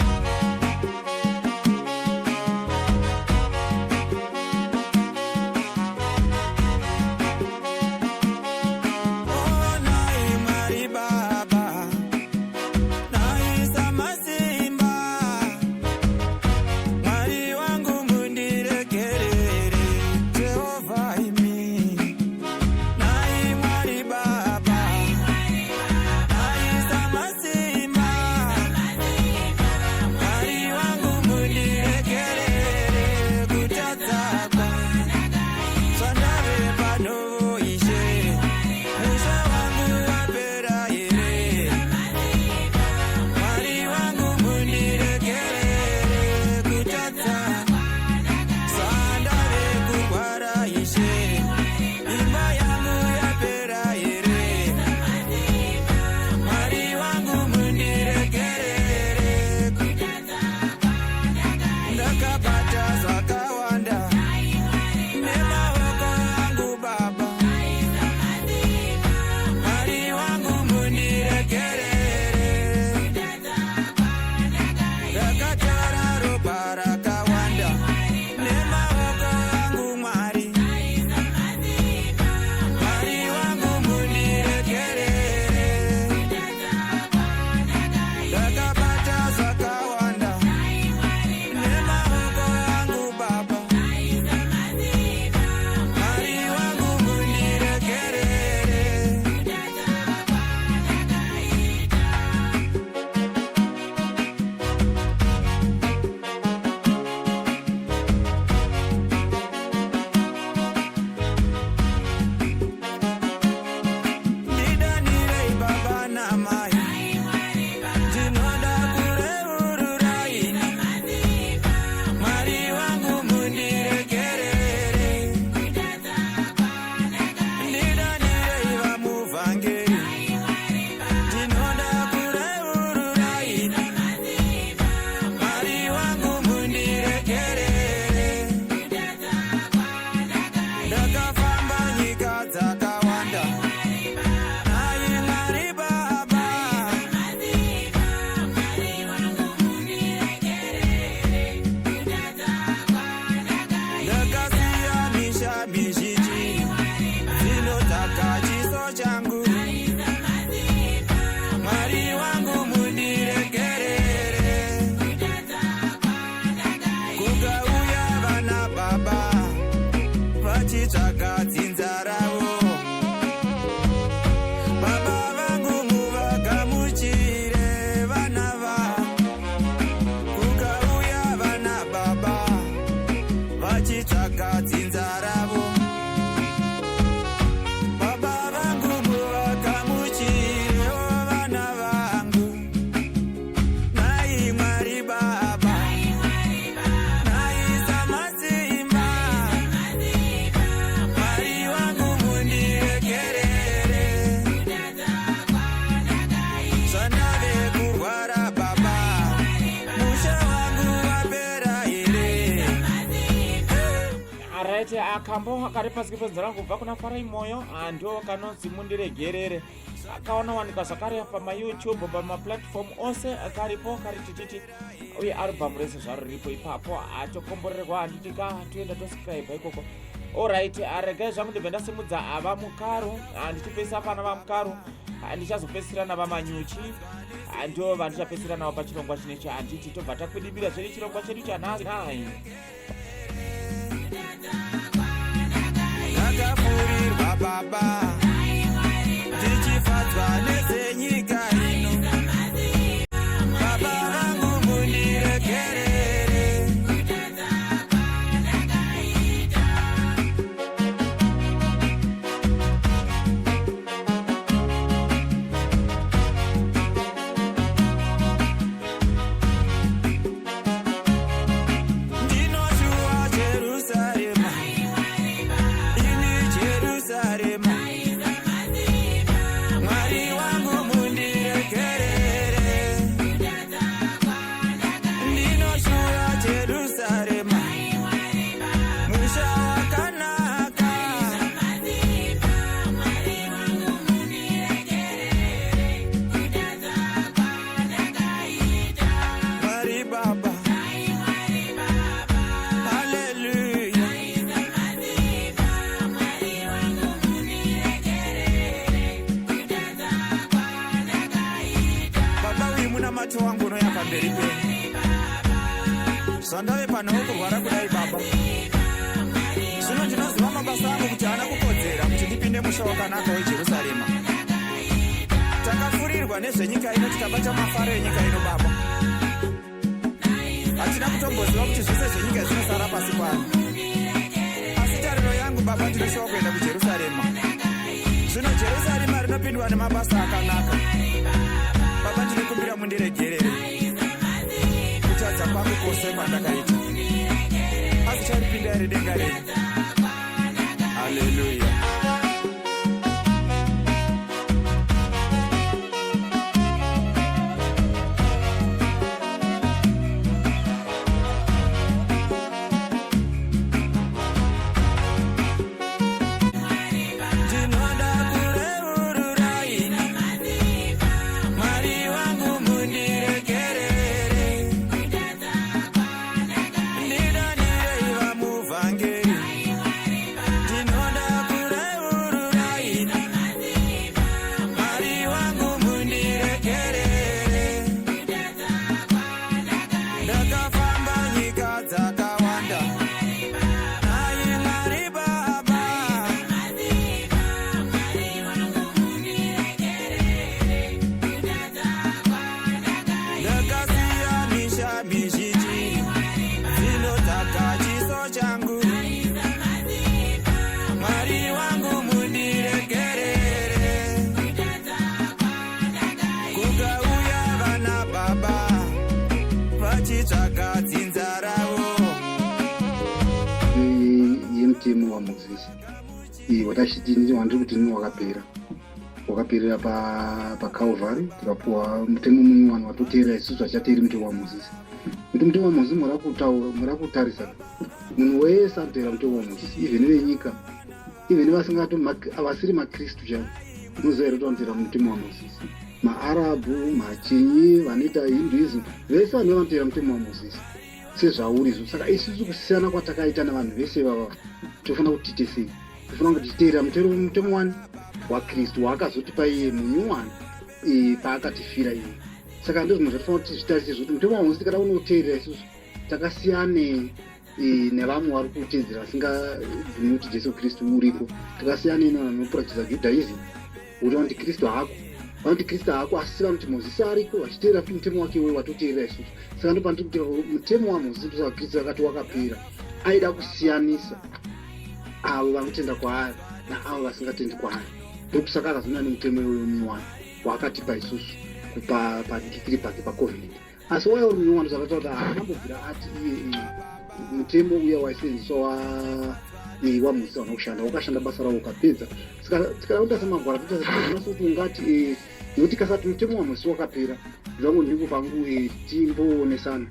Onai Mwari Baba, naisa masimba. Mwari wangu mundiregerere, Jehovha imi. Nai Mwari Baba, naisa masimba. Mwari wangu mundiregerere, kutadza zvandave pano Ishe. Musha wangu wapera here? Mwari wangu mundiregerere, kutadza zvandave kurwara Ishe. Imba yangu yapera here? Mwari wangu mundiregerere, ndakabata zvakawanda nemaoko angu Baba. Mwari wangu mundiregerere, ndakatora ropa rakawanda nemaoko angu Mwari. Mwari wangu mundiregerere, ndakabata zvakawanda nemaoko angu Baba. Mwari wangu mundiregerere. Ndidanirei baba namai, ndinoda kureururai. Mwari wangu mundiregerere, ndidanirei vamuvhangeri, ndinoda kureururai. Mwari wangu mundiregerere, ndakafamba nyika dzakawanda. Nai Mwari Baba, ndakasiya misha mizhinji dzinotsvaka chiso changu. Mwari wangu mundiregerere, kukauya vana baba vachitsvaga dzinza ravo. Baba vangu muvagamuchire vana va. Kukauya vana baba vachitsvaga dzinza ravo. Baba vangu muvagamuchirewo vana vangu. Nai Mwari Baba, nai Samasimba. Mwari wangu mundiregerere, zvandave kurwara Baba, musha wangu wapera here? Alright, akambo kari pasi penzara kubva kuna Farai Moyo ndo kanonzi Mundiregerere. Kaonawanikwa zvakare pamaYouTube, pamaplatform ose karipo, kari tititi, uye album rese zvaro riripo ipapo. Atokomborerwa, handitika? Toenda toscribe ikoko. Alright, regai zvangu ndibve ndasimudza ava Mukaro, ndichipesa pana vaMukaro. Ndichazopedzisira navamanyuchi, ndo vandichapedzisira navo pachirongwa chinechi handiti. Tobva takwidibira zvedu chirongwa chedu chanhasi. Takafurirwa baba, tichifadzwa nezenyika ino. Baba vangu, mundiregerere. Ndinoshuwa Jerusarema, ini Jerusarema. Mwari wangu, mundiregerere. Ndinoshuwa Jerusarema, musha wakanaka. Mwari Baba, haleluya. Baba, uyu munamato wangu unoya pamberi penyu. Zvandave panhau kurwara kudai baba, zvino ndinoziva mabasa angu kuti haana kukodzera kuti ndipinde musha wakanaka weJerusarema. Takafurirwa nezvenyika ino, tikabata mafaro enyika ino baba. Hatina kutomboziva kuti zvese zvenyika zvinosara pasi pano. Asi tariro yangu baba, ndinoshuwa kuenda kuJerusarema. Zvino Jerusarema rinopindwa nemabasa akanaka. Baba, ndinokumbira mundiregerere kutadza kwangu kwose kwandakaita. Asi charipinda here denga renyu? Haleluya. Ndinoda kureurura ini. Mwari wangu, mundiregerere. Ndidanirei vamuvhangeri. Ndinoda kureurura ini. Mwari wangu, mundiregerere. Ndakafamba nyika dzakawanda. Nai Mwari Baba. Ndakasiya misha mizhinji dzinotsvaga chiso changu. Mwari wangu, mundiregerere. Kukauya vana baba vachitsvaga dzinza ravo. Yemutemo waMozisi watachiti wandiri kuti ini wakapera, wakaperera paCalvary. Tikapuwa mutemo munyowani watoteera isusu. Hachateeri mutemo waMozisi, kuti mutemo waMozisi mura kutaura, mura kutarisa, munhu wese anoteera mutemo waMozisi, even venyika, even vasingato vasiri makristu chaivo, unoziva here kuti vanoteera mutemo waMozisi? Maarabhu, machinyi, vanoita Hinduism, vese vanhu vanoteera mutemo waMozisi sezvauri izvo. Saka isusu kusiyana kwatakaita navanhu vese vava, tofanira kuti tiite sei? Tofanira kuti titeera mutemo wani? WaKristu, waakazotipa iye munyowani paakatifira iye. Saka ndo zvimwe zvatofanira kuti zvitarise, zvekuti mutemo waMozisi tikada kunoteerera isusu, takasiyane nevamwe vari kuteedzera vasingabvumi kuti Jesu Kristu uripo. Takasiyane nevanopractisa Judaism, kuti vanoti Kristu haako, vanoti Kristu haako, asi vanoti Mozisi ariko, vachiteera futi mutemo wake iwoyo watoteerera isusu. Saka ndo pandiri kuti mutemo waMozisi, ndosaka Kristu akati wakapera. Aida kusiyanisa avo vanotenda kwaari naavo vasingatendi kwaari. Ndokusaka akazouya nemutemo iwoyo munyowani waakatipa isusu padikiri pake pacovenant. Asi waya uri munyowani, zvakataura kuti haanambobvira ati iye mutemo uya waisenzeswa waMozisi hauna kushanda. Wakashanda basa rawo ukapedza. Saka tikada semagwara, totaona kuti ungati nekuti kasati mutemo waMozisi wakapera. Zvangu ndingo pangu timboonesana.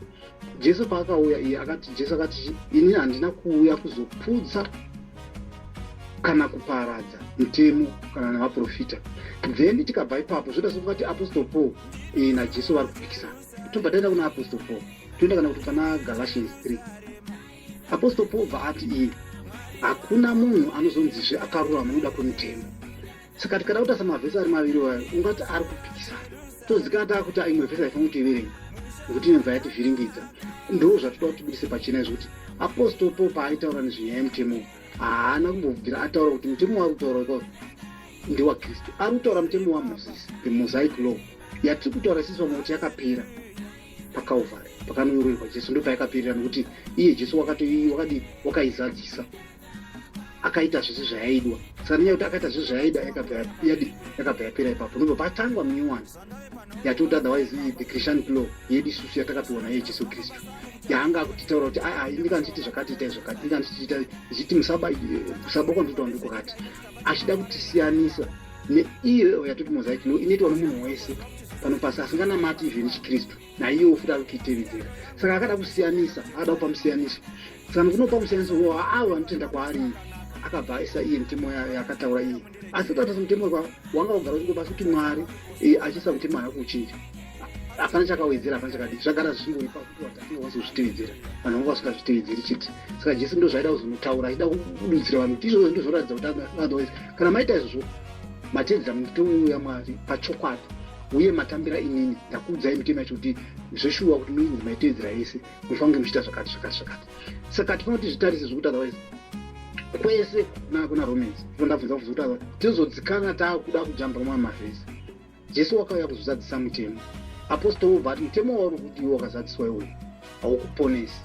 Jesu paakauya iye akati, Jesu akati, "Ini handina kuuya kuzoputsa kana kuparadza mutemo kana navaprofita." Then tikabva ipapo, zvoita sokungati Apostle Paul naJesu vari kupikisana. Tobva taenda kuna Apostle Paul, toenda kana kuti pana Galatians 3. Apostle Paul bva ati iye hakuna munhu anozonzizve akarurama nokuda kwemutemo. Saka tikada kutarisa mavhesi ari maviri wayo, ungati ari kupikisana. Tozikana taakuti imwe vhesi haifaniri kuti iverengwe nekuti inobva yativhiringidza. Ndo zvatoda kuti tibudise pachena izvo kuti Apostle Paul paaitaura nezvenyaya yemutemo haana kumbobvira ataura kuti mutemo waari kutaura ikwauri ndewaKristu. Ari kutaura mutemo waMozisi, the Mosaic law yatiri kutaura isusu vamwe kuti yakapera paCalvary pakanonyoroerwa Jesu, ndopayakaperera nekuti iye Jesu wakati wakadi wakaizadzisa akaita zvese zvayaidwa. Saka nenyaya yekuti akaita zvese zvayaida yakabva yadi yakabva yapera ipapo, ndobva patangwa minyowani yatoti otherwise the Christian law yedu isusu yatakapiwa naiye Jesu Kristu yaanga akutitaura kuti aa ndika ndichiti zvakati itai zvakati, ndika ndichiti ndichiti musaba kusaba kwandinotaura ndokwakati, achida kutisiyanisa neiyo yatoti Mosaic law inoitwa nomunhu wese pano pasi asinganamati even chiKristu, naiyewo futi ari kuitevedzera. Saka akada kusiyanisa, akada kupa musiyaniso. Saka nokunopa musiyaniso wo avo vanotenda kwaari akabva aisa iye mitemo yaakataura iye. Asi tatarisa mutemo wanga wagara uchingobasa kuti Mwari achiisa mutemo haana kuuchinja, hapana chakawedzera, hapana chakadii, zvagara zvichingori pakuti vatakwanisa kuzvitevedzera, vanhu vanga vasingazvitevedzeri chete. Saka Jesu ndo zvaida kuzonotaura, achida kududzira vanhu kuti izvozvo ndozvoratidza kuti otherwise kana maita izvozvo matevedzera mitemo yaMwari pachokwadi uye matambira inini ndakuudzai mitemo yacho kuti zveshuwa kuti muinzi maitevedzera yese mufanira kunge muchiita zvakati zvakati zvakati. Saka tifanira kuti zvitarise zvekuti otherwise kwese kuna Romans ndabvunza kubvunza kuti otherwise tizodzikana taakuda kujamba mamwe mavhesi. Jesu wakauya kuzozadzisa mutemo. Apostle wobva ati mutemo wauri kuti iwe wakazadziswa iwoyo haukuponesi,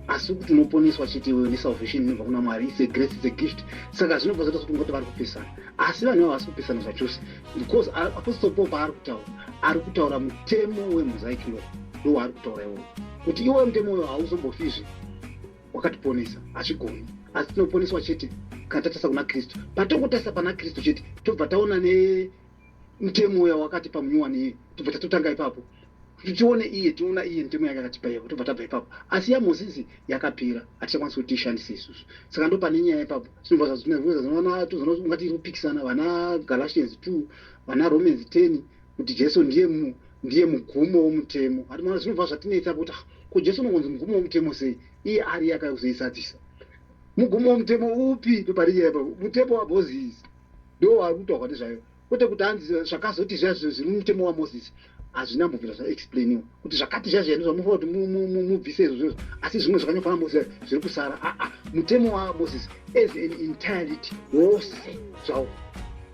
asi kuti unoponeswa chete iwewe nesalvation inobva kuna Mwari. It's a grace, it's a gift. Saka zvinobva zvaita sekuti ungati vari kupesana, asi vanhu ivavo havasi kupesana zvachose, because Apostle Paul paari kutaura ari kutaura mutemo weMosaic law, ndo waari kutaura iwoyo kuti iwoyo mutemo uyo hauzombofizve wakatiponesa, hazvigoni. Asi tinoponeswa chete kana tatarisa kuna Kristu. Patongotarisa pana Kristu chete tobva taona nemutemo uya wakatipa munyowani iye, tobva tatotanga ipapo kuti tione iye, tiona iye mitemo yake akatipa iyepo, tobva tabva ipapo. Asi yaMozisi yakapera, hatichakwanisi kuti tiishandise isusu. Saka ndo pane nyaya ipapo. Zvinobva zvatozoona ungati iri kupikisana vana Galatians 2 vana Romans 10 kuti Jesu ndiye mugumo womutemo. Hatimaona zvinobva zvatinetsa kuti ko Jesu unongonzi mugumo womutemo sei iye ari akauya kuzoizadzisa? Mugumo womutemo upi? Ndopari nyaya ipapo. Mutemo waMozisi ndo waari kutaurwa nezvayo, kwete kuti hanzi zvakazoti zviya zviri mumutemo waMozisi hazvina mbobvira zvaexplainiwa kuti zvakati zviya zviya ndozvamufanira kuti mubvise izvozvo, asi zvimwe zvakanyorwa naMozisi zviri kusara. Aa, mutemo waMozisi as an entirety wose zvawo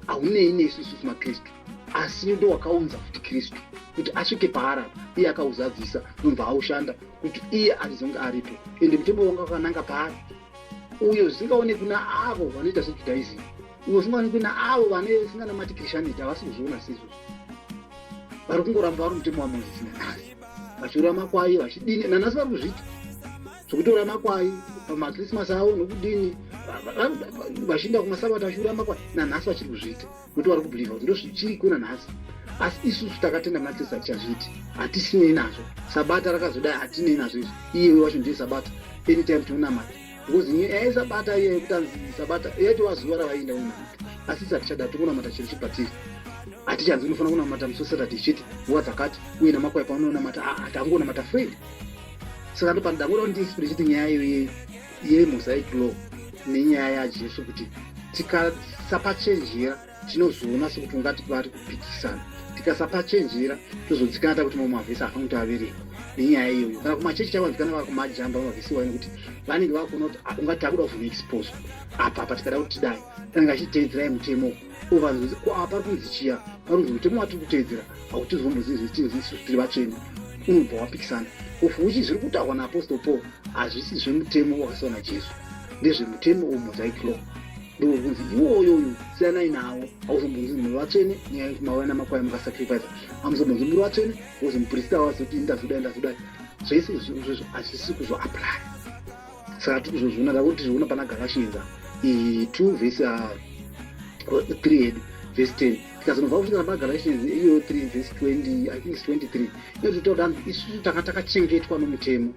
haunei nesu isusu maKristu, asi ndo wakaunza futi Kristu kuti asvike paari apa, iye akauzadzisa nobva aushanda kuti iye achizonge aripo. Ende mutemo wanga wakananga paari uyo zvisingaonekwi naavo vanoita zveJudaism, uyo usingaonekwi naavo vasinganamati Christianity, havasi kuzviona seizvozvo. Vari kungoramba vari mutemo waMozisi nanhasi, vachiura makwai vachidini, nanhasi vari kuzviita zvekutora makwai pamakrismas avo nokudini, vachienda kumasabata vachiura makwai, nanhasi vachiri kuzviita nokuti vari kubhilivha kuti ndozvichiriko nanhasi. Asi isusu takatenda muna Kristu hatichazviiti, hatisinei nazvo. Sabata rakazodai hatinei nazvo izvi, iyewe wacho ndiye sabata, anytime tinonamata, because nyaya yesabata iye yekuti anzi sabata yaitova zuva ravaienda kunonamata, asi isu hatichada, tikunamata chero chipatiri. Hatichanzi unofanira kunamata musi weSaturday chete nguva dzakati uye namakwai paunonamata, aa tangonamata freely. Saka ndopandangoda kuti ndiexplain chete nyaya iyoyo yeMosaic law nenyaya yaJesu, kuti tikasapachenjera tinozoona sekuti ungati vari kupikisana. Tikasapachenjera tozodzikana takuti mamwe mavhesi haafaniri kuti averengwe nenyaya iyoyo. Kana kumachechi chavanzikana vakumajamba mavhesi iwayo nekuti vanenge vakuona kuti ungati takuda kuzonoexposwa apa apa, tikada kuti tidai anenge achiteedzerai mutemo ovanzonzi ko apa pari kunzi chiya, pari kunzi mutemo watiri kuteedzera hautizombozivi tichinzi isusu tiri vatsvene, unobva wapikisana. Of which zviri kutaurwa naApostle Paul hazvisi zvemutemo wakasiwa naJesu, ndezvemutemo weMosaic law, ndouri kunzi iwoyo uyu siyanai nawo. Hauzombonzi muri vatsvene nenyaya yekuti mauya namakwai mukasacrifice, hamuzombonzi muri vatsvene because muprista wazoti ndazodai ndazodai, zvese izvozvo hazvisi kuzoapply. Saka tiri kuzozviona, ndakuti tizviona pana Galatians 2 verse 3 yedu verse 10, tikazonobva kusvika pana Galatians iyoyo 3 verse 20, I think it's 23, inototaura kuti isusu tanga takachengetwa nomutemo,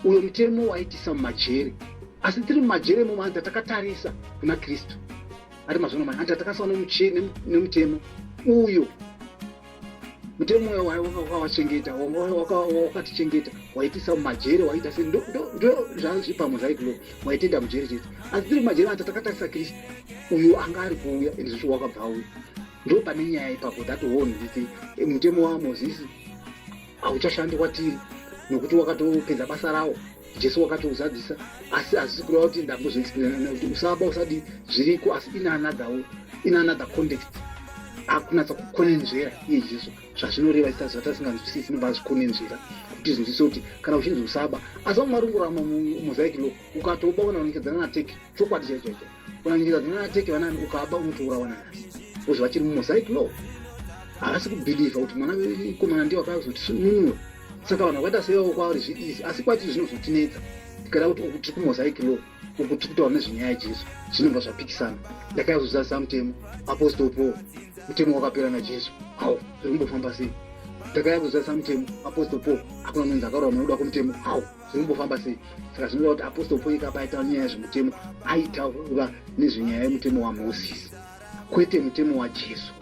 uyo mutemo waitisa mumajere, asi tiri mumajere imomo hanzi takatarisa kuna Kristu. Ari mazvona mani, hanzi takasiwa nemutemo uyo Mutemo uyo wakawachengeta, wakatichengeta, waitisa mumajere, waita se ndo zvazvi pamosaic law, waitenda mujere chete. Asi tiri mumajere ata takatarisa Kristu uyo anga ari kuuya and zvicho wakabva auya. Ndo pane nyaya ipapo that one nditi mutemo waMozisi hauchashandi kwatiri nokuti wakatopedza basa rawo. Jesu wakatouzadzisa asi hazvisi kureva kuti ndambozoexplaina kuti usaba usadii zviriko asi in another way, in another context akunatsa kukonenzvera iye Jesu zvazvinoreva isa zvatasinganzwisisi inobva azvikonenzvera kuti zvinzwisise kuti kana uchinzi usaba asi vamwe vari kungorama mosaic law ukatoba unaonekedzana nateki chokwadi chaicho chaicho unaonekedzana nateki vanani ukaba unotourawa nanhasi bcause vachiri mumosaic law havasi kubhilivha kuti mwana komana ndiye wakazotinunura saka vanhu vakaita seivavo kwavari zviizi asi kwatiri zvinozotinetsa tikada kuti uku tiri kumosaic law uku tiri kutaura nezvenyaya yajesu zvinobva zvapikisana ndakayazozadzisa mutemo apostle paul mutemo wakapera najesu hau zviri kumbofamba sei ndakaya kuzadzisa mutemo apostle paul hakuna munzi akarurama nokuda kwomutemo hau zviri kumbofamba sei saka zvinoreva kuti apostle paul ikapa aitaura nyaya yezvemutemo aitaura nezvenyaya yemutemo wamozisi kwete mutemo wajesu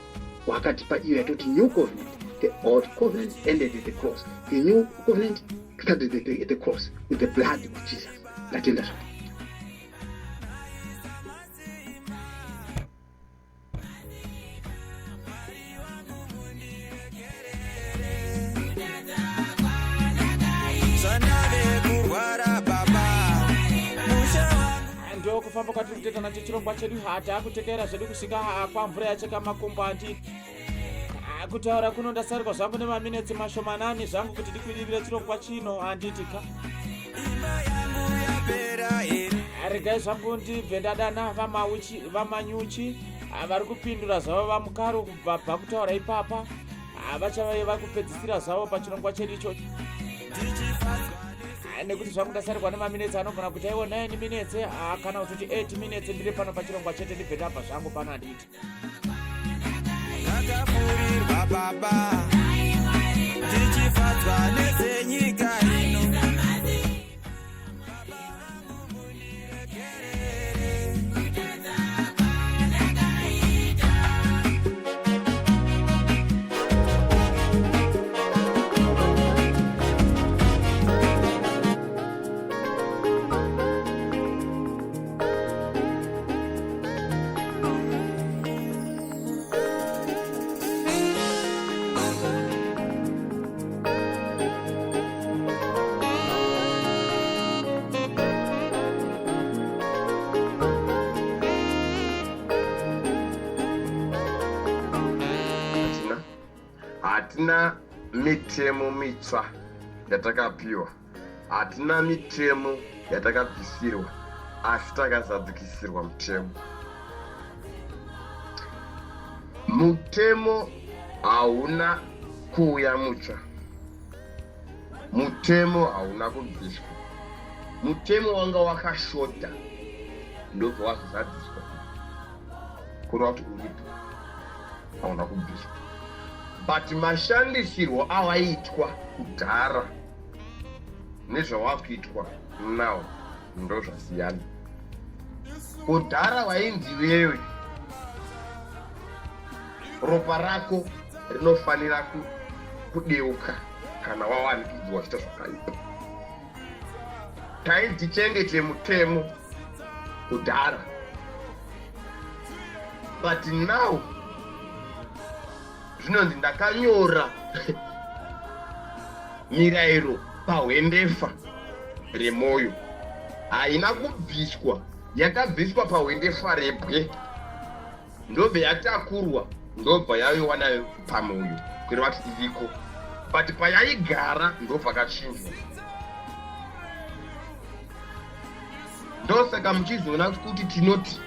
waakatipa iyo yatoti new covenant. The old covenant ended at the cross, the new covenant started at the cross with the blood of Jesus. Ndatenda zvako. Ndokufamba kwatiri kutoita nacho chirongwa chedu hatakutekera zvedu kusvika kwamvura yacheka makumbo andi kutaura kuno ndasarirwa zvangu nemaminetsi mashomanani zvangu kuti ndikwidibire chirongwa chino handiti ka regai zvangu ndibve ndadana vamanyuchi vari kupindura zvavo vamukaro kubva bva kutaura ipapa vachave vari kupedzisira zvavo pachirongwa chedu ichocho nekuti zvangu ndasarirwa nemaminetsi anogona kuti aiwo 9 minutes kana kutoti 8 minutes ndiri pano pachirongwa chete ndibve ndabva zvangu pano handiti ndakafurirwa baba ndichifadzwa nezenyika ino. Hatina mitemo mitsva yatakapiwa. Hatina mitemo yatakabvisirwa asi takazadzikisirwa mutemo. Mutemo hauna kuuya mutsva. Mutemo hauna kubviswa. Mutemo wanga wakashota ndobva wazozadziswa. Kureva kuti uripo hauna kubviswa. But mashandisirwo awaitwa kudhara nezvawakuitwa now ndozvasiyana. Kudhara wainzi wewe ropa rako rinofanira kudeuka kana wawanikidzwa uchiita zvakaipa. Tainzi tichengete mutemo kudhara, but now zvinonzi ndakanyora mirayiro pahwendefa remwoyo. Haina kubviswa, yakabviswa pahwendefa rebwe, ndobva yatakurwa, ndobva yaiwa nayo pamwoyo, kureva kuti iriko, but payaigara ndopakachinjwa. Ndosaka muchizoona kuti tinoti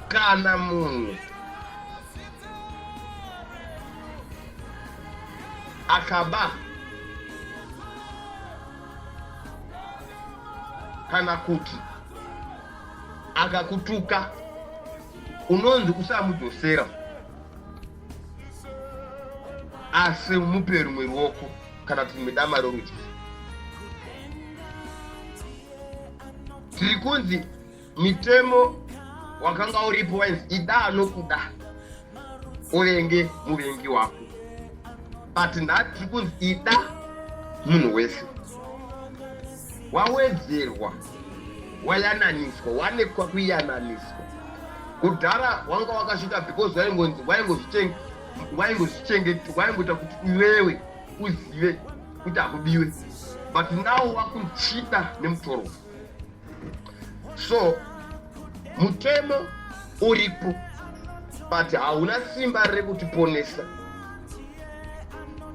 kana munhu akaba kana kuti akakutuka unonzi usamudzosera asi umupe rumwe ruoko kana kuti rimwe dama rorudyi. Tiri kunzi mitemo wakanga uripo wainzi ida anokuda uvenge muvengi wako. But nhasi tiri kunzi ida munhu wese. Wawedzerwa, wayananiswa, wanekwa kuyananiswa. Kudhara wanga wakasvika because waingonzi waingozvichengeta, waingoita kuti iwewe uzive kuti hakubiwe, but now wakuchida nemutoro. So mutemo uripo, but hauna simba rekutiponesa.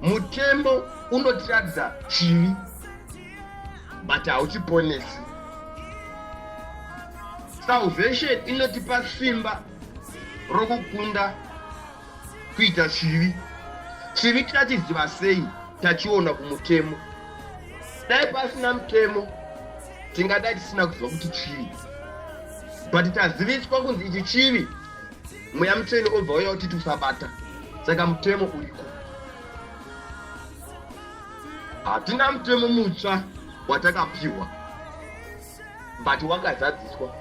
Mutemo unotiratidza chivi, but hauchiponesi. Salvation inotipa simba rokukunda kuita chivi. Chivi tinachiziva sei? Tachiona kumutemo. Dai pasina mutemo, tingadai tisina kuziva kuti chivi, but taziviswa kunzi ichi chivi, Mweya Mutsvene obva uya kuti usabata. Saka mutemo uriko. Hatina mutemo mutsva watakapiwa, but wakazadziswa.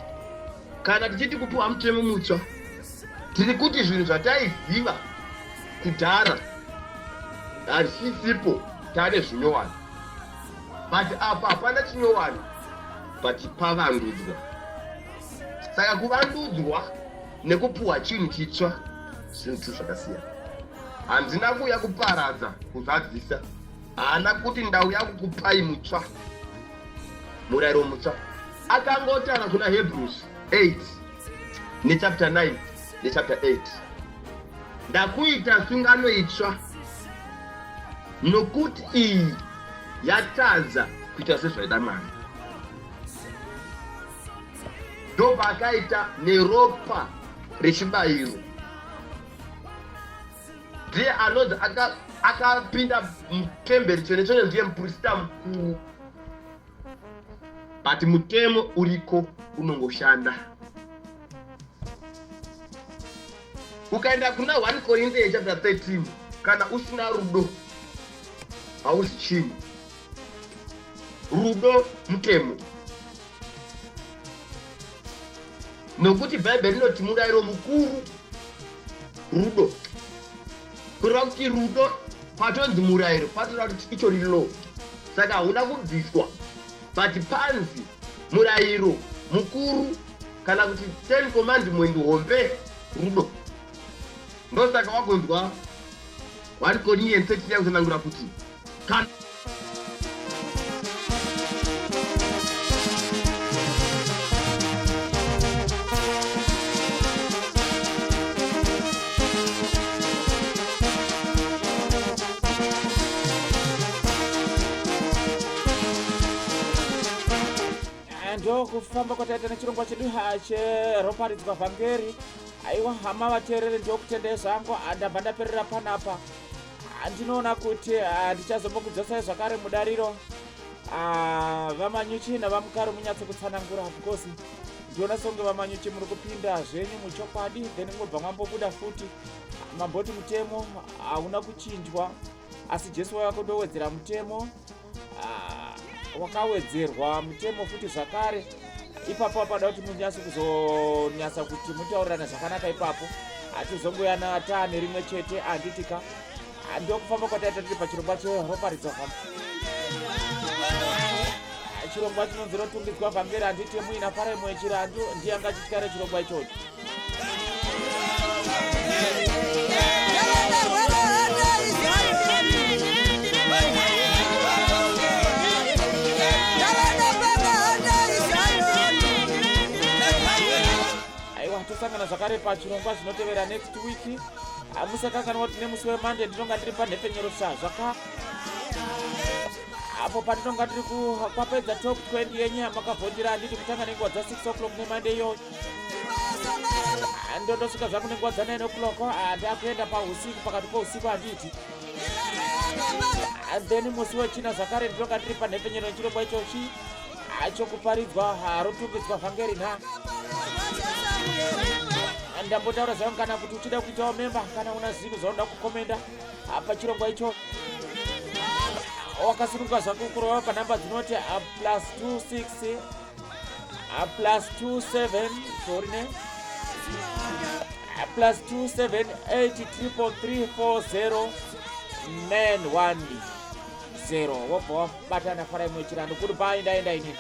Kana tichiti kupiwa mutemo mutsva, tiri kuti zvinhu zvataiziva kudhara hazvisipo, tane zvinyowani. But apa hapana chinyowani, but pavandudzwa. Saka kuvandudzwa nekupiwa chinhu chitsva zvinhu tu zvakasiyana. Handina kuuya kuparadza, kuzadzisa. Haana kuti ndauya kukupai mutsva, murayiro mutsva. Akangotaura kuna Hebrews 8 nechapter 9 nechapter 8, ndakuita sungano itsva nokuti iyi yatadza kuita sezvaida Mwari. Ndopaakaita neropa rechibayiro. Ndiye anonzi akapinda mutemberi tsvene tsvene, ndiye muprista mukuru. But mutemo uriko, unongoshanda. Ukaenda kuna 1 Corinthians chapter 13, kana usina rudo hausi chinhu. Rudo mutemo, nokuti Bhaibheri rinoti murayiro mukuru rudo. Kureva kuti rudo patonzi murayiro, patoreva kuti ichori law, saka hauna kubviswa. But panzi murayiro mukuru kana kuti 10 commandment hombe rudo. Ndosaka wagonzwa 1 Corinthians 13 yakutsanangura kuti kana Ndokufamba kwataita nechirongwa chedu cheroparidzwa vhangeri. Aiwa hama vateereri, ndokutendai zvangu. Ndabva ndaperera panapa. Ndinoona kuti ndichazombokudzosai zvakare mudariro, VaManyuchi naVaMukaro, munyatso kutsanangura, because ndiona songe VaManyuchi muri kupinda zvenyu muchokwadi, then mobva mwambobuda futi. Mamboti mutemo hauna kuchinjwa, asi Jesu waiva kundowedzera mutemo. Wakawedzerwa mutemo futi zvakare ipapo. Apada kuti munyatso kuzonyatsa kuti mutaurirane zvakanaka ipapo, hatizongoyana taane rimwe chete, handitika? Ndokufamba kwataita tiri pachirongwa cheroparidzwa, chirongwa chinonzi rotungidzwa vhangeri, handiti? Muina Farai Chirandu ndiye anga achityara chirongwa ichocho. Aiwa, tosangana zvakare pachirongwa zvinotevera next week. Musakanganwa kuti nemusi weMonday ndinonga ndiri panhepfenyuro zvaka apo patinonga tiri kwapedza top 20 yenyu yamakavhotera, handiti? Kutanga nenguva dza6 o'clock neMonday iyoyo, ndondosvika zvangu nenguva dza9 o'clock. Ndakuenda pausiku, pakati pousiku, handiti? Then musi wechina zvakare ndinonga ndiri panhepfenyuro nechirongwa ichochi chokuparidzwa rotungidzwa vhangeri. Nha ndambotaura zvangu, kana kuti uchida kuitawo memba, kana una zvinhu zvaunoda kukomenda pachirongwa icho, wakasununguka zvako kurova panhamba dzinoti plus 26, plus 27, sorry ne, plus 27 8 3 3 4 0. 910 wobva wabatana Farai Moyo Chirandu. Goodbye, ndaenda inini.